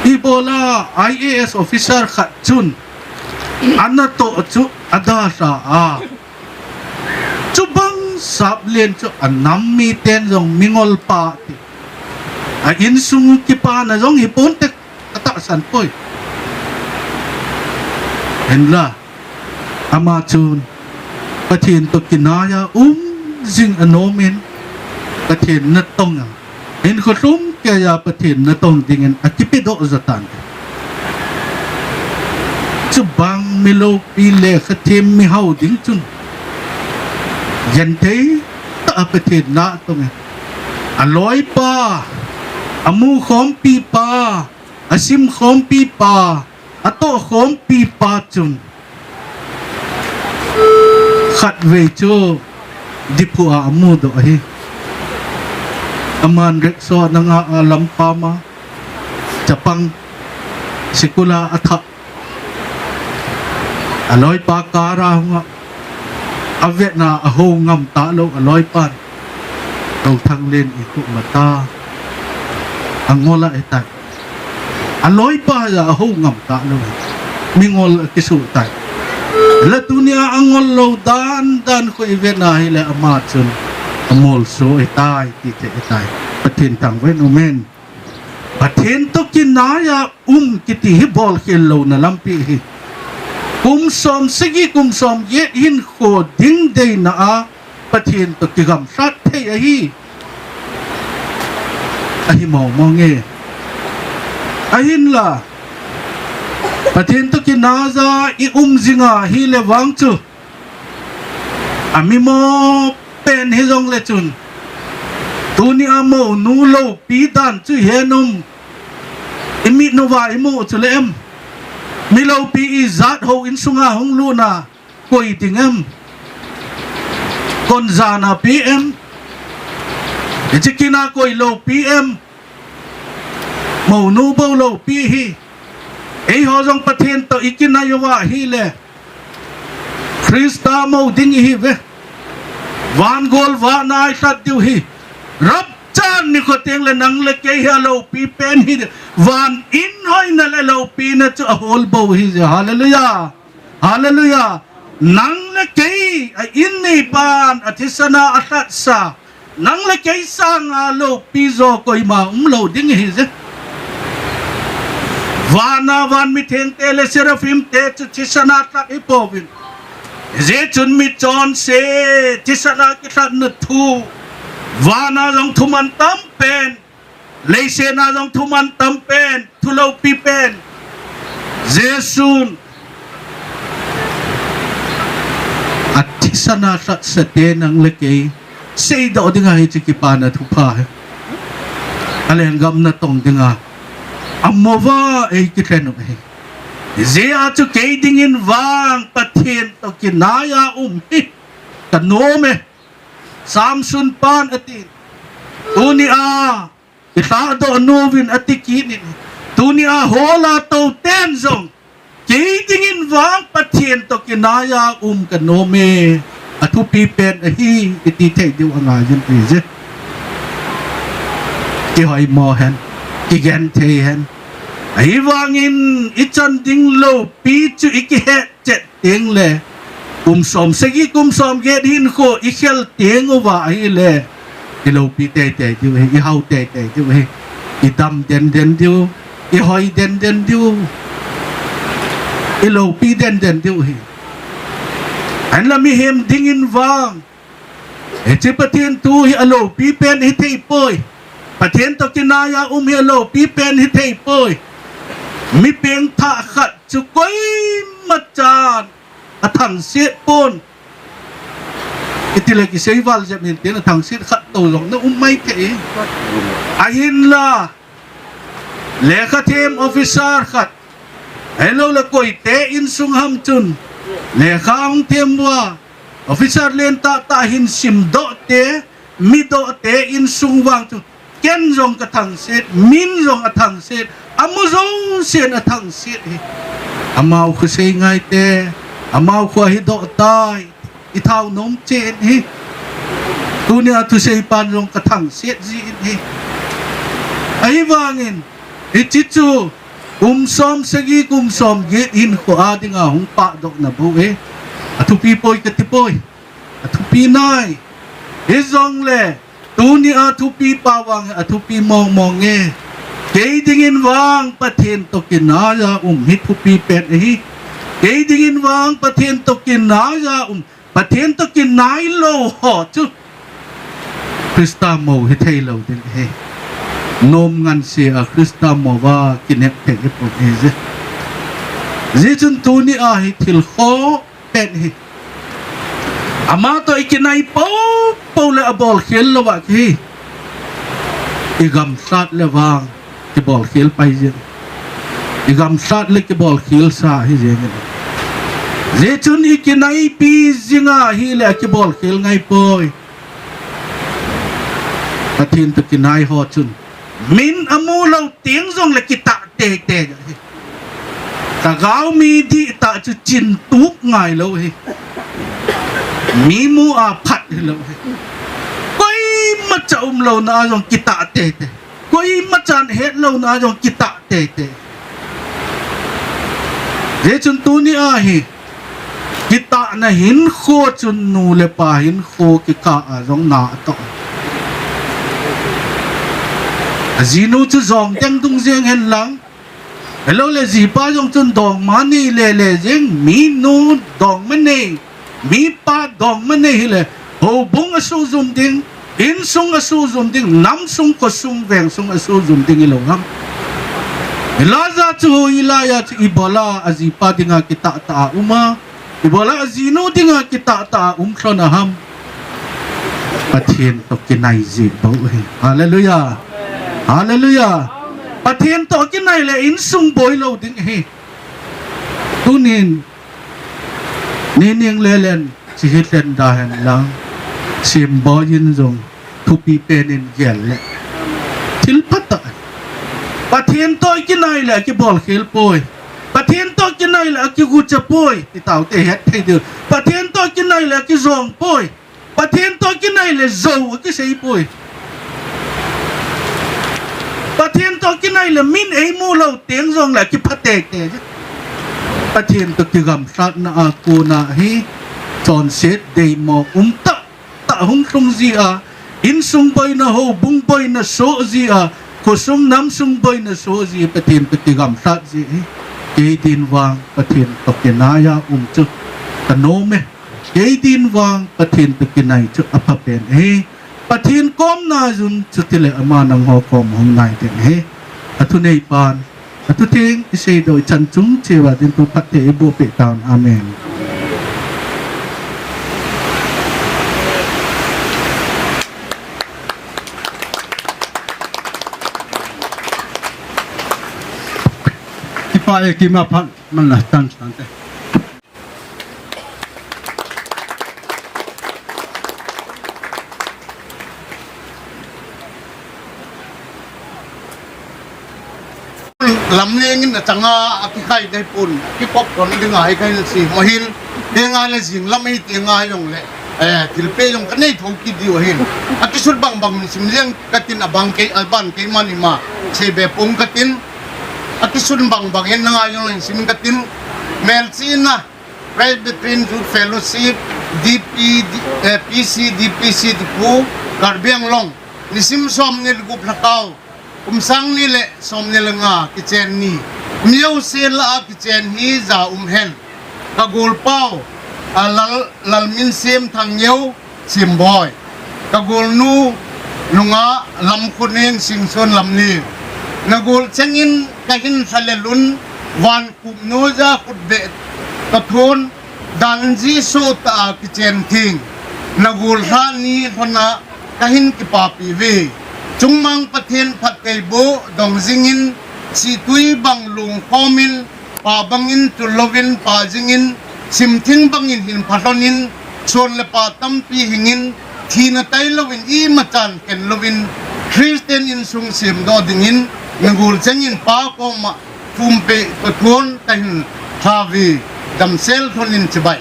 ibola I A S officer khat chun, anatoh chu adalha a. Chubang saplen chu anam miten jong mingol pa ti. A insung kipana jong hipon te katahsan poi. Hinla, ama chun Pathen toh kinaiya um jing anom in, Pathen natong a, hinkho lhumkeiya Pathen natong dingin akipedoh jo tan. Chubang mi loupi lekha them mihao ding chun, genthei tah a Pathen natong in, aloipa, amu khompi pa, asim khompi pa, atoh khompi pa chun, khatvei chu Diphu a amudoh ahi. Aman rickshaw nanga a lampam a, chapang, sikula athah. Aloipa car a hung a, avetna ahou ngam talou aloipan, Rothanglen in khu mata, angol a ahitai. Aloipa ja ahou ngam talou. Mingol akisuh tai. La tunia angol lou dan dan khu ivetna hile ama chun amolso ahitai, tithei ahitai. Pathen thangvah in, amen. Pathen toh kinaiya um kiti hi bolkhel louna lampi ahi. Kum som sagi, kum som get hinkho ding deina a Pathen toh kigamlhat thei ahi. Ahi mong mong e. Ahinla, Pathen toh kinaiya i um jinga hile vang chu, amimo pen hijongle chun, tunia mounu loupi dan chu ihet nom. Imit uva imu chule em? Mi loupi ijat houin sunga hung lutna koi ding em? Kon jana pi em? Ichikina koi loupi em? Mounu bou loupi hi. Eiho jong Pathen toh ikinai uva hile, Christa mou ding ihiuve. Van gol vana ilhat diu ahi. Rapture nikho tengle nang le kei hi aloupi pen hi. Van in hoina le loupina chu ahol bou ahi. Hallelujah. Hallelujah. Nang le kei a in neipan athisana alhatsa, nang le kei sanga loupi jo koima umlou ding ahije. Vana van mithengte le seraphim te chu thisana alhat hipouvin, hijeh chun michonse thisana kilhatna thu, vana jong thuman tampen, leisena jong thuman tampen, thu loupi pen Jesun athisana alhatsate nang le kei seidoh dinga hiche kipana thupha hi, alenggam natong dinga amouva eikilhen u ahi. Hijeh a chu kei dingin vang Pathen toh kinaiya um hi kanom e. Samson pan atin, tunia ilhadoh nouvin ati kit in, tunia hola tou ten jong kei dingin vang Pathen toh kinaiya um kanom e, athupi pen ahi, iti thei diu angaijin ahije. Kihoimo hen, kigenthei hen. Ahivangin ichan ding loupi chu ikihet chet tengle, kum som sagi kum som get hinkho ikhel teng uva ahile, iloupi teitei diu ahi, ihao teitei diu ahi, idam denden diu, ihoi denden diu, iloupi denden diu ahi. Ahinla mihem dingin vang hiche Pathen thu hi aloupi pen hithei poi. Pathen toh kinaiya um hi aloupi pen hithei poi. Mi pengthah khat chu koimachan athangset pon. Itile kisei val jep hin tin, athangset khat tou jong na um maithei. Ahinla, lekha them officer khat, ahiloule koite insung ham chun lekha ahung them uva, officer len tahtah hin simdoh te, midoh te insung vang chu, ken jong kathangset, min jong athangset, amu jousen athangset hi. Amau khosei ngai te, amau kho hi doh tai, i thao nom chen hi. Tunia thusei pan jong kathangset jin hi. Ahivangin, hiche chu, kum som sagi, kum som get hinkho a dinga hung pahdohna bou hi. Athupi poi kati poi. Athupi nai. Hijongle, tunia thupi pa vang, athupi mong mong e. Kei dingin vang Pathen toh kinaiya um hi thupi pen ahi. Kei dingin vang Pathen toh kinaiya um, Pathen toh kinai lou ho chu Christa mou hithei lou ding ahi. Nom ngansi a Christa mou va kinep thei ipon ahi je. Hijeh chun tunia hi thil khoh pen hi. Ama toh ikinai pou pou le abolkhel lou va kihi. Igamsat le vang kibolkhel pai jin. Igamsat le kibolkhel sa hi jeng in. Hijeh chun ikinaipi jing ahile akibolkhel ngai poi. Pathen toh kinai ho chun min amu lou teng jongle kitah tei tei ahi. Lhagao mi dihtah chu chin tup ngai lou hi. Mi mu a phat hilou hi. Koimacha umlouna a jong kitah tei tei. Koimachan hetlouna a jong kitah tei tei. Hijeh chun tunia hi kitahna hinkho chun nu le pa hinkho kikah a jong na atoh. Ajinu chu jong deng dung jeng hen lang. Ahilou le jipa jong chun dongma nei le le jeng, mi nu dongma nei, mi pa dongma nei hile, houbung asuhjum ding, insung asuhjum ding, namsung, khosung, vengsung asuhjum ding hilou ham. Hilaiya chu, hilaiya chu ibola ajipa dinga kitah tah a um a, ibola ajinu dinga kitah tah a um lhon a ham. Pathen toh kinai jeh bou ahi. Hallelujah. Hallelujah. Pathen toh kinai le insung boi lou ding ahi. Tunin, nining lelen, chi hi lhen da hen lang, Simboi in jong, thupi pen in gel le. Thil phatah. Pathen toh kinai le kibolkhel poi. Pathen toh kinai le akigucha poi. Ti taute het thei diu. Pathen toh kinai le kijong poi. Pathen toh kinai le jou akisei poi. Pathen toh kinai le min eimu lou teng jongle kipha tei tei. Pathen toh kigamsatna a kona hi chonset deimo um tah tah hung lhung ji a, insung boina, houbung boina soh ji a, khosung namsung boina soh ji, Pathen toh kigamsat ji hi. Kei din vang Pathen toh kinai a um chu kanom e. Kei din vang Pathen toh kinai chu apha pen ahi. Pathen komna jun chutile ama nangho kom hung nai ding ahi. Athuneipan, athutheng iseidoh ichan chung cheh uva dinpu phatthei eiboh peh tauvin. Amen. Kipah e, kima phat man la tan sante. Lamleng in achanga akikhai dai pon, kikop lhon dinga hi kahin sei mo hin, tenga le jing lam hi tenga jongle, eh, thilpeh jong kanei thou kit diu ahin. Akisut bang bang in sim jeng katin, abang kei, aban keiman ima seibe pong katin. Akisut bang bang in nanga jong in sim katin. Melchihna Presbyterian Youth Fellowship, D P, eh, P C, D P C Diphu, Karbi Anglong, nisim somni le gup Lhakao, kum sang ni le somni le nga kichen ni. Mijouse lah a kichen hi ja um hen. Ka golpau, a Lal, Lalminsiam Thangngeo, Simboi. Ka golnu nunga Lamkhuning Singson Lamli. Na gol chengin kahin lhalel un, van kup noija khutbeh kathon, dan ji soh tah a kichen theng. Na gol lha ni lhona kahin kipapi uve. Chungmang Pathen phattheiboh dong jingin, sihtui bang lungkhomin, pa bangin tul louvin pa jingin, simthing bangin hin pha lhonin, son le pa tampi hingin, Thina tailou in, imachan kenlou in, Christian insung semdoh dingin, migol chengin Pa koma thumpe pathuon tahin thavi damsel thonin chibai.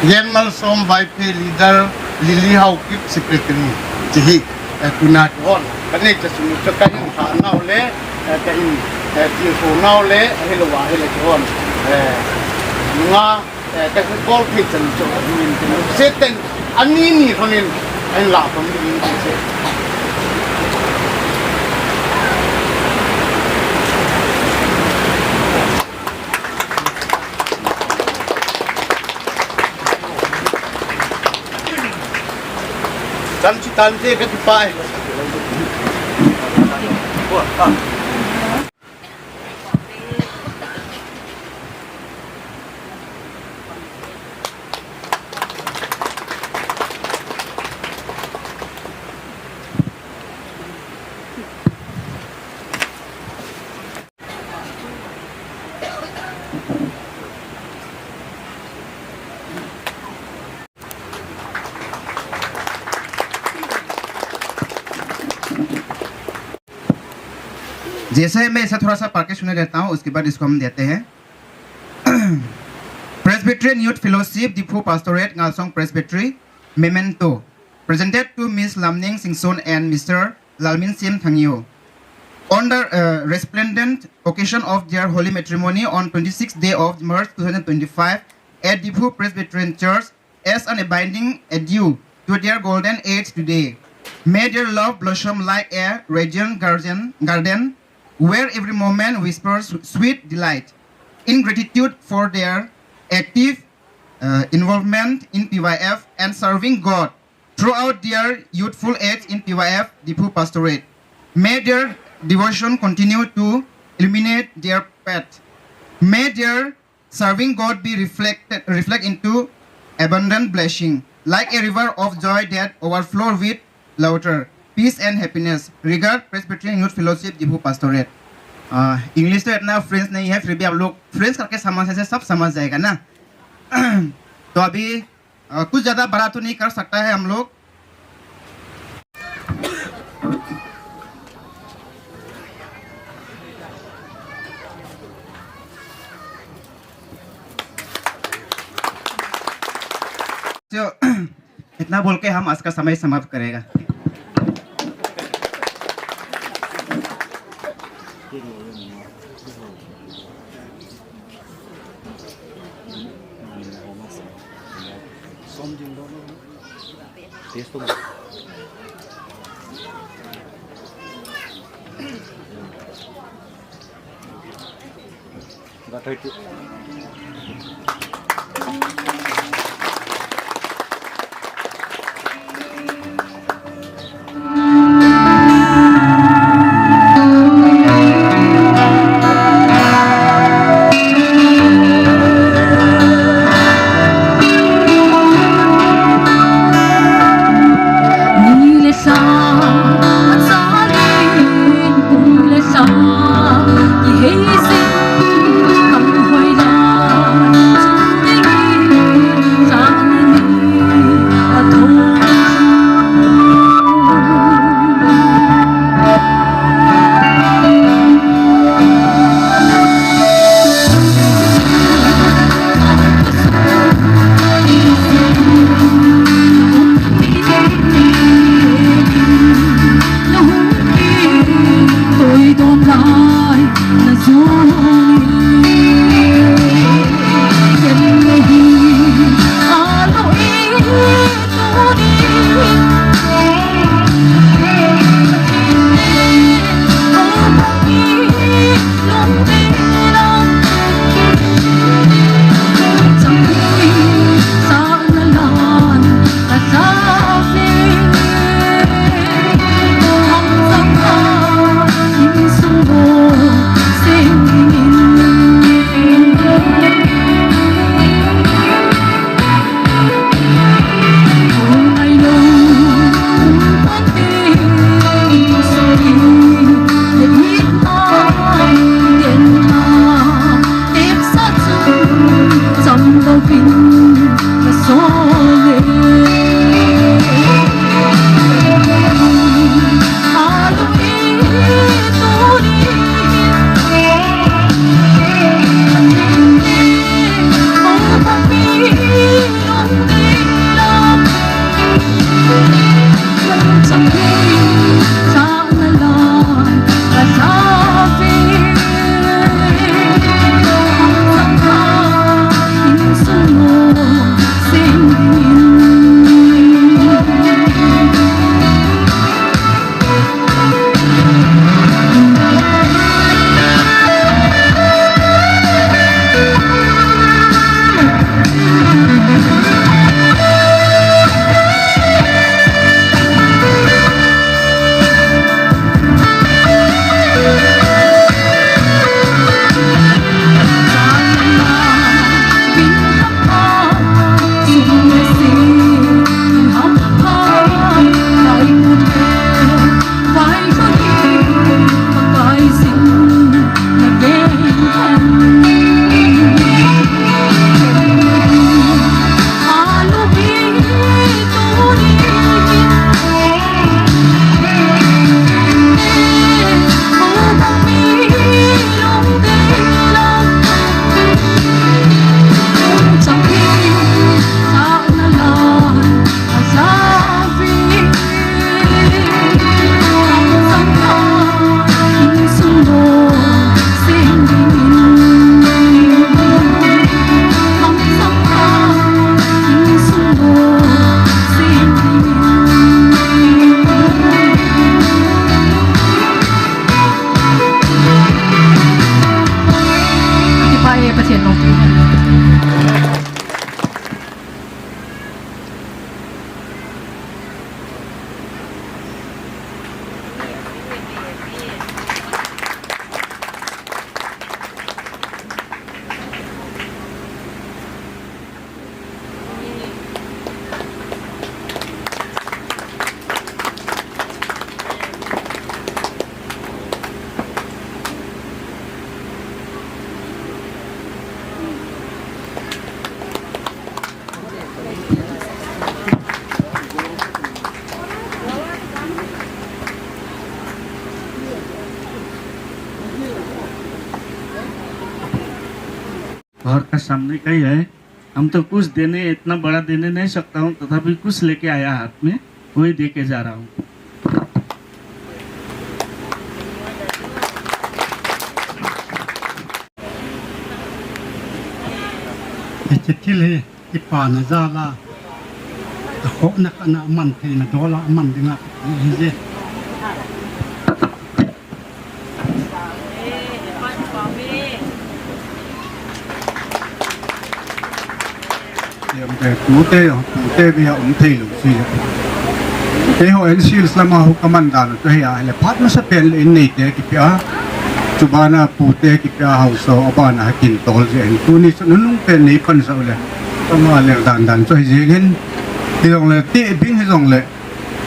Genmalsom Vaiphei leader, Lily Haokip secretary, chihi, eh, tuna kihon. Kanei cha sung cha kahin kha nau le, eh, kahin, eh, tilkhouna le, ahilouva, ahile kihon. Eh, nga, eh, kahin bol thei chan chu, min tin, Satan, ani ni thonin, ahin la pam ni ti se. Chan chu tante ka ti pai. जैसे मैं इसे थोड़ा सा पढ़ के सुना देता हूँ, उसके बाद इसको हम देते हैं। Presbyterian Youth Fellowship, Diphu Pastorate, Ngalsong Presbytery, memento, presented to Miss Lamning Singson and Mister Lalminsim Thangyo. On the, uh, resplendent occasion of their holy matrimony on twenty-sixth day of March two thousand twenty-five at Diphu Presbyterian Church, as an abiding adieu to their golden age today. May their love blossom like a radiant garden, garden where every moment whispers sweet delight. In gratitude for their active, uh, involvement in P Y F and serving God throughout their youthful age in P Y F Diphu Pastorate, may their devotion continue to illuminate their path. May their serving God be reflected, reflect into abundant blessing, like a river of joy that overflow with laughter, peace and happiness. Regard, Presbyterian Youth Fellowship, Diphu Pastorate. आ, इंग्लिश तो इतना फ्रेंच नहीं है, फिर भी आप लोग फ्रेंच करके समझने से सब समझ जाएगा ना। तो अभी, आ, कुछ ज्यादा बड़ा तो नहीं कर सकता है हम लोग। तो इतना बोल के हम आज का समय समाप्त करेगा। सामने का ही है। हम तो कुछ देने, इतना बड़ा देने नहीं सकता हूँ, तथापि कुछ लेके आया हाथ में, वही दे के जा रहा हूँ। Hiche thil hi kipana jal a, akhohna khat a aman theina dol a aman dinga ahi je. Em, te, tute, tute bia um thei lou si. Keiho N C Hills lama hu kaman dan u chu hi ahile, phat masapen le in neite kipia, chubana pute kipia haosa, abana ha kintol jeh in. Tuni chu nunung pen nei pansah u le, kama lel dan dan chu hi jeng in. Hijongle ti bing hijongle,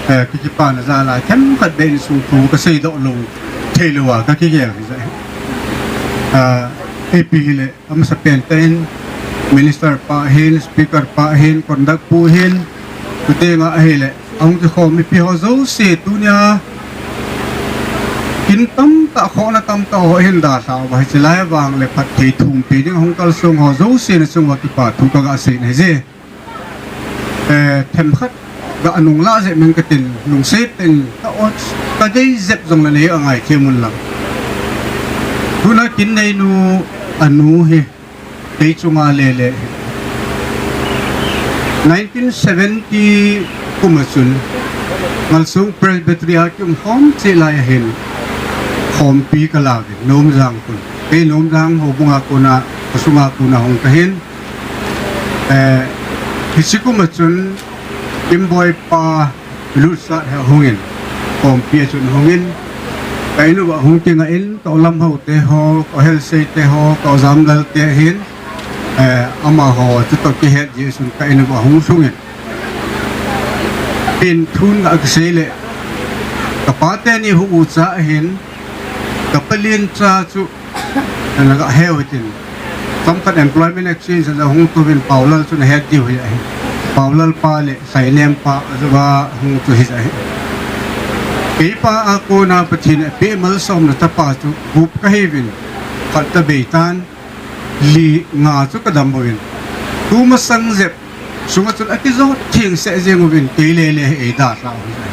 eh, kikipana jal a themkhat beh in sung thu kasei doh lou thei lou a kakigel hi jeh. Ah, ipi hile, amasapen tah in, Minister pa hin, Speaker pa hin, Conduct pu hin, chuteng ahile, ahung kikhom mipi ho jouse tunia, kin tamtah, khohna tamtah ho hin dalha uva, hiche lai vang le phatthei thumpi ding ahung kalsong ho jouse nachung uva kipa thu kaga sei ahi je. Eh, themkhat ga nung lah jep meng katin, lungset in ka ot, ka dei jep jongle nei angai them un lang. Tuna kin neinu anu hi kei chunga lele. Nineteen seventy kum a chun Ngalsong Presbytery a kium khom cheh lai a hin khompi kala uvin, Nomjang khun. Kei Nomjang houbung a kona, khosunga kona hung kahin. Eh, hiche kum a chun Kimboi pa Lutsat hi ahung in, khompi a chun ahung in, ka in uva hung kinga in, ka u Lamhao te ho, ka u Helsei te ho, ka u Jamlal te hin, eh, amaho chutoh kihet jeh chun ka in uva hung lhung in. Pen thum ga kasei le, ka pa teni hu ucha ahin, ka palen cha chu ana ga heu hitin. Chomkhat employment exchange a hung touvin Paulal chu nahet diu hi ahi. Paulal pa le Sainem pa ajouva hung chu hi ahi. Keipa a kona Pathen in apeh malsomna tapa chu gup kahiuvin, khat kabeitan, li nga chu kadam uvin. Tumasang jep sunga chun akijot theng seh jeng uvin, kei lele hi eidalha u hi.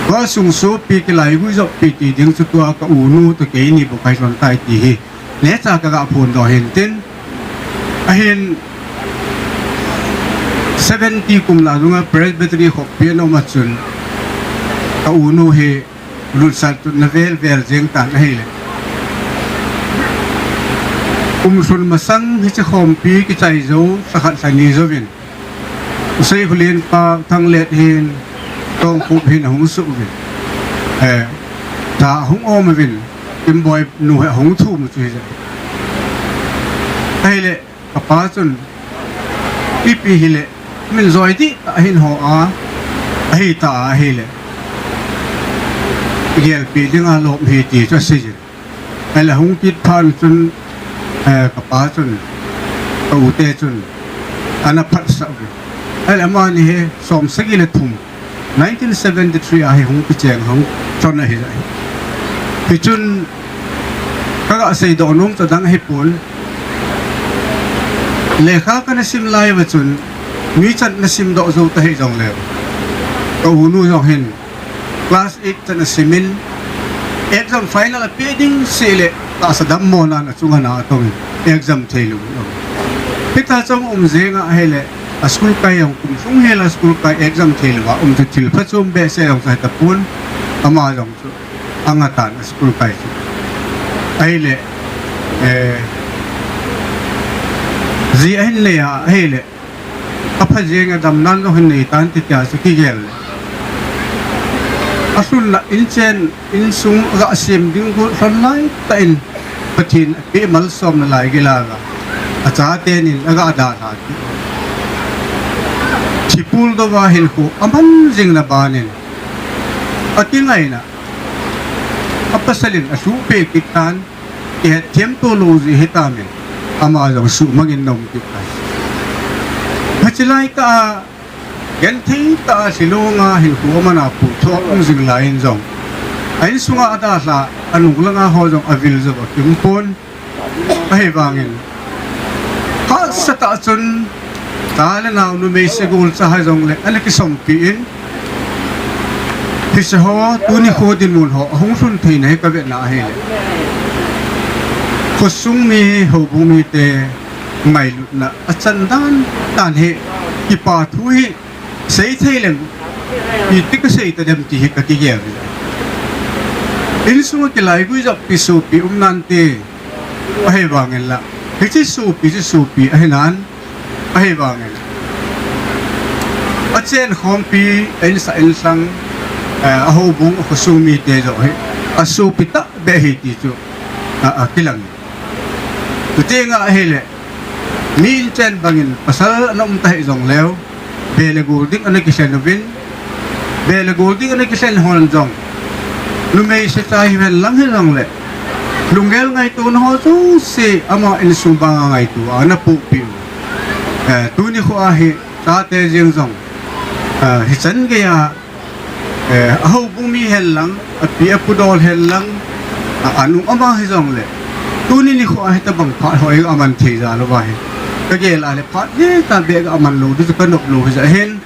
Tua sung sopi kilaigui joppi ti ding chu tua ka u nu toh keini bou kahi lhon tai ti hi neocha kaga phondoh hin tin. Ahin seventy kum lah dunga Presbytery khoppi ana um a chun ka u nu hi Lutsat chu ana vel vel jeng tan ahile. Kum lhun masang hiche khompi kichai jou, lha khat lha ni jouvin, U Seikholen pa Thanglet hin, Tongkhup hin ahung suh uvin. Eh, tha ahung om uvin, Kimboi nu hi ahung thum u chu hi jeh. Ahile, ka pa chun, ipi hile, min joi dih tah ahin ho a, ahi ta ahile, gelpi dinga lom hi ti chu asei jin. Ahile hung kit phat chun, eh, ka pa chun, ka u te chun, ana phatsah uvin. Ahile amani hi som sagi le thum, nineteen seventy-three a hi hung kicheng hung chon ahi jeh. Hichun kaga seidoh nom chu adang ahipon. Lekha kana sim lai uva chun, mi chan nasim doh jou tahih jongle, ka u nu jong hin, class eight chan asim in, exam final apeh ding seh le, tahsa dammo nan achunga na atong in, exam thei lou. Hita chong um jeng ahile, a school kai jong kum lhung hel a school kai exam thei lou a um chu thil phachom behseh jong chu ahi tapon, ama jong chu anga tan a school kai chu. Ahile, eh, ji ahin nei a, ahile, apha jeng a damna jong hin nei tan ti tia chu kigel le. Alhun la inchen, insung ga sem ding gu lhon lai tah in Pathen apeh malsomna lai gila ga. Achaten in aga dalha ti. Thipul dou va hinkho aman jing na ban in, akingaina, apasal in asuhpeh kit tan, kihetthem to lou jeh hitamin, ama jong suhmang in ana um kit tan. Hiche lai kah a, genthei tah a Shillong a hinkho aman a puhthoh um jing lai in jong, a insunga adalha, anung langa ho jong avil jou a kium pon. Ahivangin, kha Sat a chun, cha le nao numei segol cha hai jong le, ana kisompi in, hiche ho, tuni kho dinmun ho, ahung lhun theina hi ka vetna ahile. Khosung mi, houbung mite, ngailutna, achan dan, dan hi, kipa thu hi, sei thei leng, iti ka sei ta dem ti hi ka kigel. Insung a kilaigui jop pi sopi um nante, ahivangin la. Hiche sopi, hiche sopi, ahi nan, ahivangin. Achen khompi, a insa inlhang, eh, a houbung, a khosung mite jong hi. A sopi ta be hi ti chu. A, a kilang. Tuti nga ahile. Mi inchen bangin pasal ana um ta hi jong leu. Be le gol ding ana kisen uvin. Be le gol ding ana kisen hon jong. Numei se cha hi ven lang hi jong le. Lunggel ngaito na ho chu si ama insung banga ngaito ana pu pi. Eh, tuni kho ahi chate jeng jong. Eh, hichan gei a Eh, a houbung mi hen lang, a pi a pu dol hen lang, a, a nu ama hi jong le. Tuni nikho a hi tabang phat ho i aman thei ja lou va hi. Ka gel a le phat le ta be ka aman lou, di ka nop lou hi ja hin.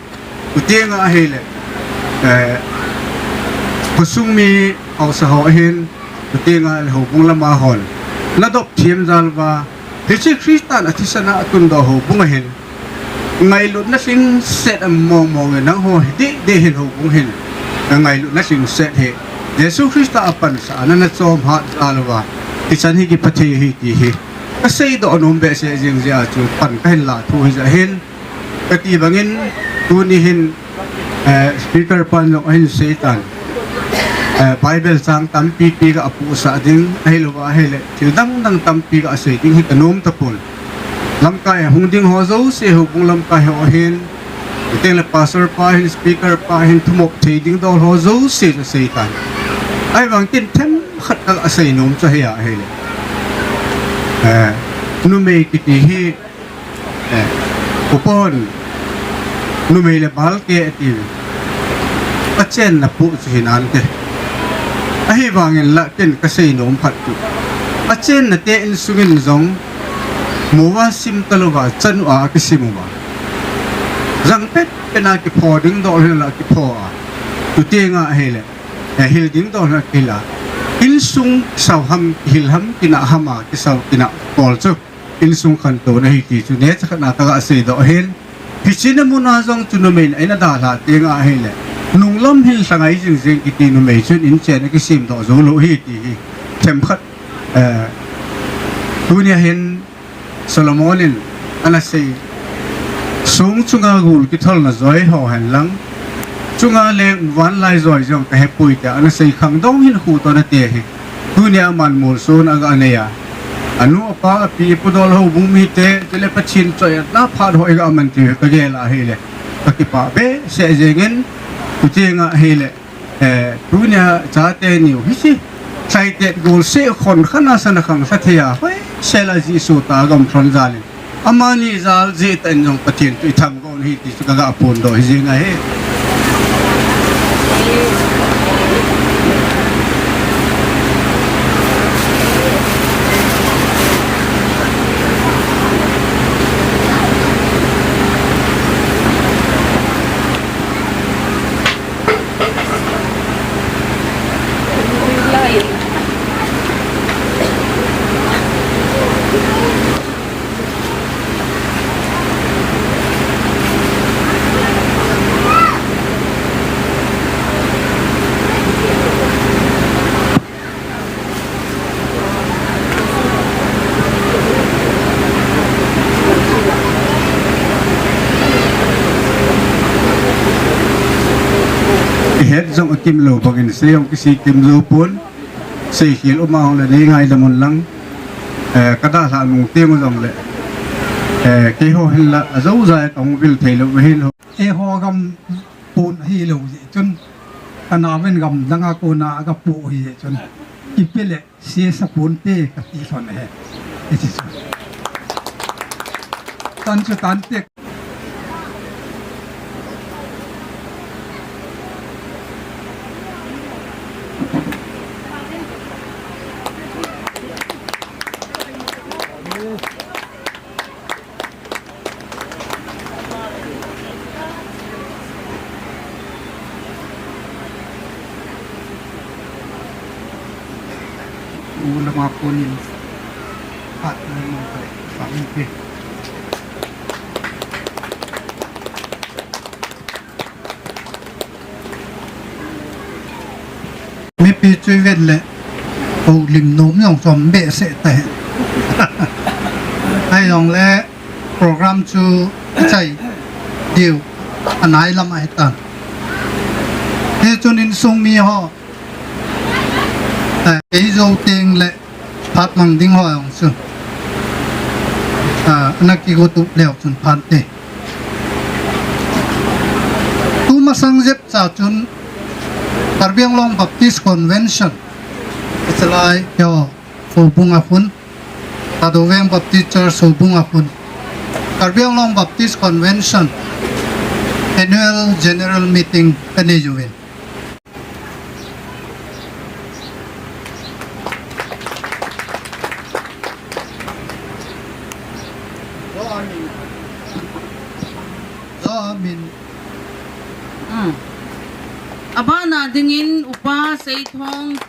Tuti nga ahile. Eh, khosung mi haosa ho hin. Tuti nga le houbung lama hon. Na dop thiam ja lou va. Hiche Christan a thisan a tun doh houbung ahin. Ngailutna lhingset a mong mong e nangho hi deh deh hin houbung hin. Ngailutna lhingset hi. Jesu Christa a pansa a nana chom hat ja lou va. Hichan hi kipha thei hi ti hi. Ka sei doh nom behseh jing jeh a chu pan ka hin la thu hi ja hin. Ka ti bangin tuni hin, eh, speaker pan jong ahin sei tan. Eh, Bible chang tampi pi ka apu sa ding, ahilou va ahile, thil dang dang tampi ka asei ding hi ka nom tapon. Lamkai a hung ding ho jouse, houbung lamkai ho hin, teng le pastor pa hin, speaker pa hin, thumop thei ding dol ho jouse chu sei tan. Ahivang kin themkhat ka asei nom chu hi ahile. Eh, numei kiti hi, Eh, upon, numei le bal ke ati. Achenna pu chu hi nante. Ahivangin la ken ka sei nom phat chu. Achenna te insungin jong, moa sim ta lou va, chanu a kisim uva. Jang pet pet na kipho ding dol hin la kipho a. Tuti nga ahile. Eh, hil ding dol hin la kihil a. Insung sao ham, hil ham, kina ham a, kisao kina pol chu. Insung khantouna hi ti chu neocha khat na ka ga sei doh hin. Hiche na mun a jong chu numei in eina dalha teng ahile. Nunglam hin lhangai jing jing kiti numei chun inchen a kisem doh jou lou hi ti hi. Themkhat, eh, tunia hin Solomon in ana sei. Song chunga gul kitholna joi ho hen lang. Chunga leng vanlai joi jong ka hepoi tia ana sei khangdong hin khu to na te hi. Tunia aman molson a ga nei a. Anu apa, api, apu dol houbung mite, chule Pathen choi-atna phat ho i ga man ti ka gel ahile. Ka kipah behseh jengin, tuti nga ahile. Eh, tunia chate niu hi si. Chaitet gol se khon khana sana khang sa thei a. Hoi, sela Jesu ta gam thon jalin. Amani jal jeh tah in jong Pathen chu i thangvah un ahi ti chu ka ga phondoh hi jing ahi. Ihet jong akim lou bangin sei jong kisei kim jou pon. Seikhel um a hung le nei ngaidam un lang. Eh, ka dalha nung teng u jong le. Eh, keiho hin la, ajou jai ka hung vil thei lou hin ho. Eiho gam pon hilou jeh chun. Ka naoven gam dang a kona aga pu hi jeh chun. Ipi le sesa ponte ka ti lhon ahi. Iti chu. Tan chu tante. Lama konin phat na mong kai pang pi. Mipi chu ivet le, houlim nom jong chom behseh tai. Ahijongle program chu ichai diu anai lam ahitan. Hichun insung mi ho, eh, eijou teng le phat mang ding ho jong chu, ah, ana kigo tup leu chun phante. Tumasang jep cha chun Karbi Anglong Baptist Convention, hichelai ho, Houbung a khun, Thadou Veng Baptist Church Houbung a khun, Karbi Anglong Baptist Convention Annual General Meeting kanei uvin. Amen. Hmm. Abana dingin Upa Seithong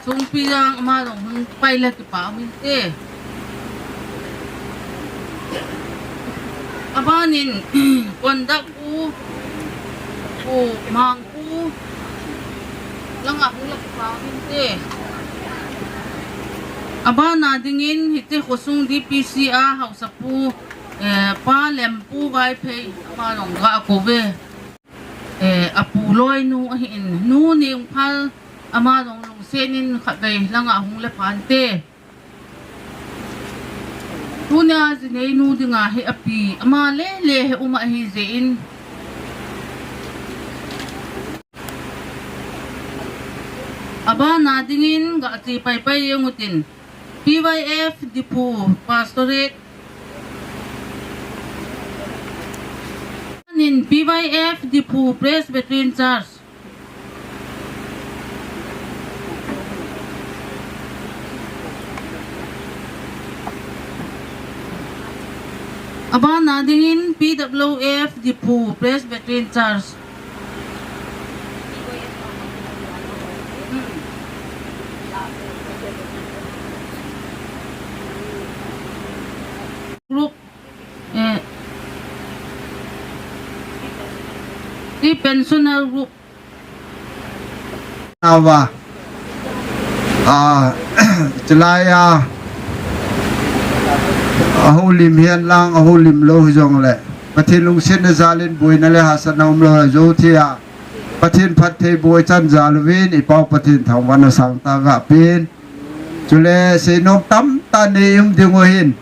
Chungpi jong ama jong hung pai le kipa um inte. Abanin Kondak U, U Mang U, langa hung le kipa um inte. Abana dingin hiti khosung D P C a Haosapu, eh, Pa Lempu Vaiphei ama jong ga kouve. Eh, apu loinu ahin, Nu Nengphal ama jong lungsetin khatvei langa hung le phante. Tunia jinei nu dinga hi api ama lele hi um ahi jeh in. Abana dingin ga che paipai jeng utin. P Y F Diphu Pastorate. Nin P Y F Diphu Presbyterian Church. Abana dingin P W F Diphu Presbyterian Church. Group, eh, ti pensioner group. Awa. Ah, chulai a, ahoulim hihen lang, ahoulim lou hijongle, Pathen lungsetna jalin boina le hahsatna umlou jou thei a, Pathen phattheiboh ichan jal uvin, i Pau Pathen thangvahna sangtah ga pen. Chule seinom tamtah nei um ding u ahin.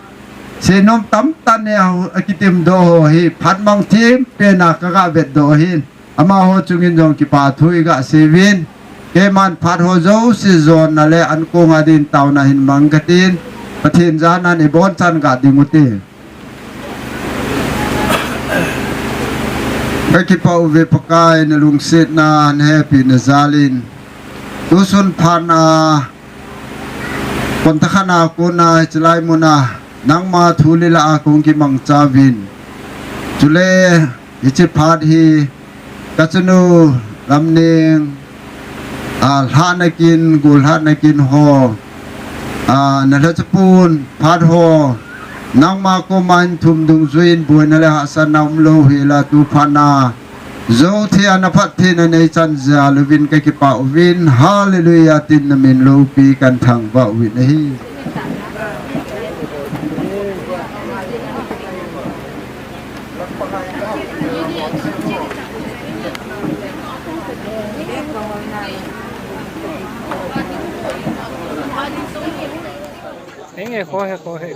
Seinom tamtah nei a, akitimdoh ho hi phat mang thempen a kaga vetdoh ahin. Amaho chungin jong kipa thu iga sei uvin. Keiman phat ho jouse jonna le ankong a din taona hin mang katin. Pathen jana in ibonchan ga ding ute. Kakipah uve Pakai, nalungsetna, nahepina jalin. Tusun phat a, konthakhat a kona, hichelai muna, nangma thu le la a kahung kimangcha uvin. Chule, hiche phat hi, kachanu Lamneng, a, lhahna kin, gollhahna kin ho, a, nalhachapun phat ho, nangma koma hin thum dungjuiyin boina le hahsatna umlou hela tu phat a, jou thei a naphattheina neichan jal uvin kakipah uvin, Hallelujah tin namin loupi kathangvah uvin ahi. Henge, khohe, khohe.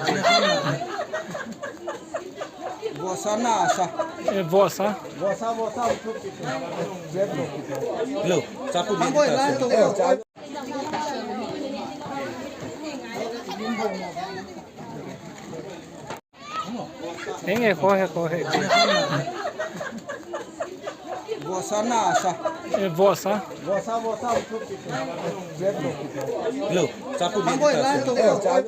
Vosa na sa. Eh, vosa. Vosa, vosa. Hello, sapu di. Henge, khohe, khohe. Vosa na sa. Eh, vosa. Vosa, vosa. Hello, sapu di.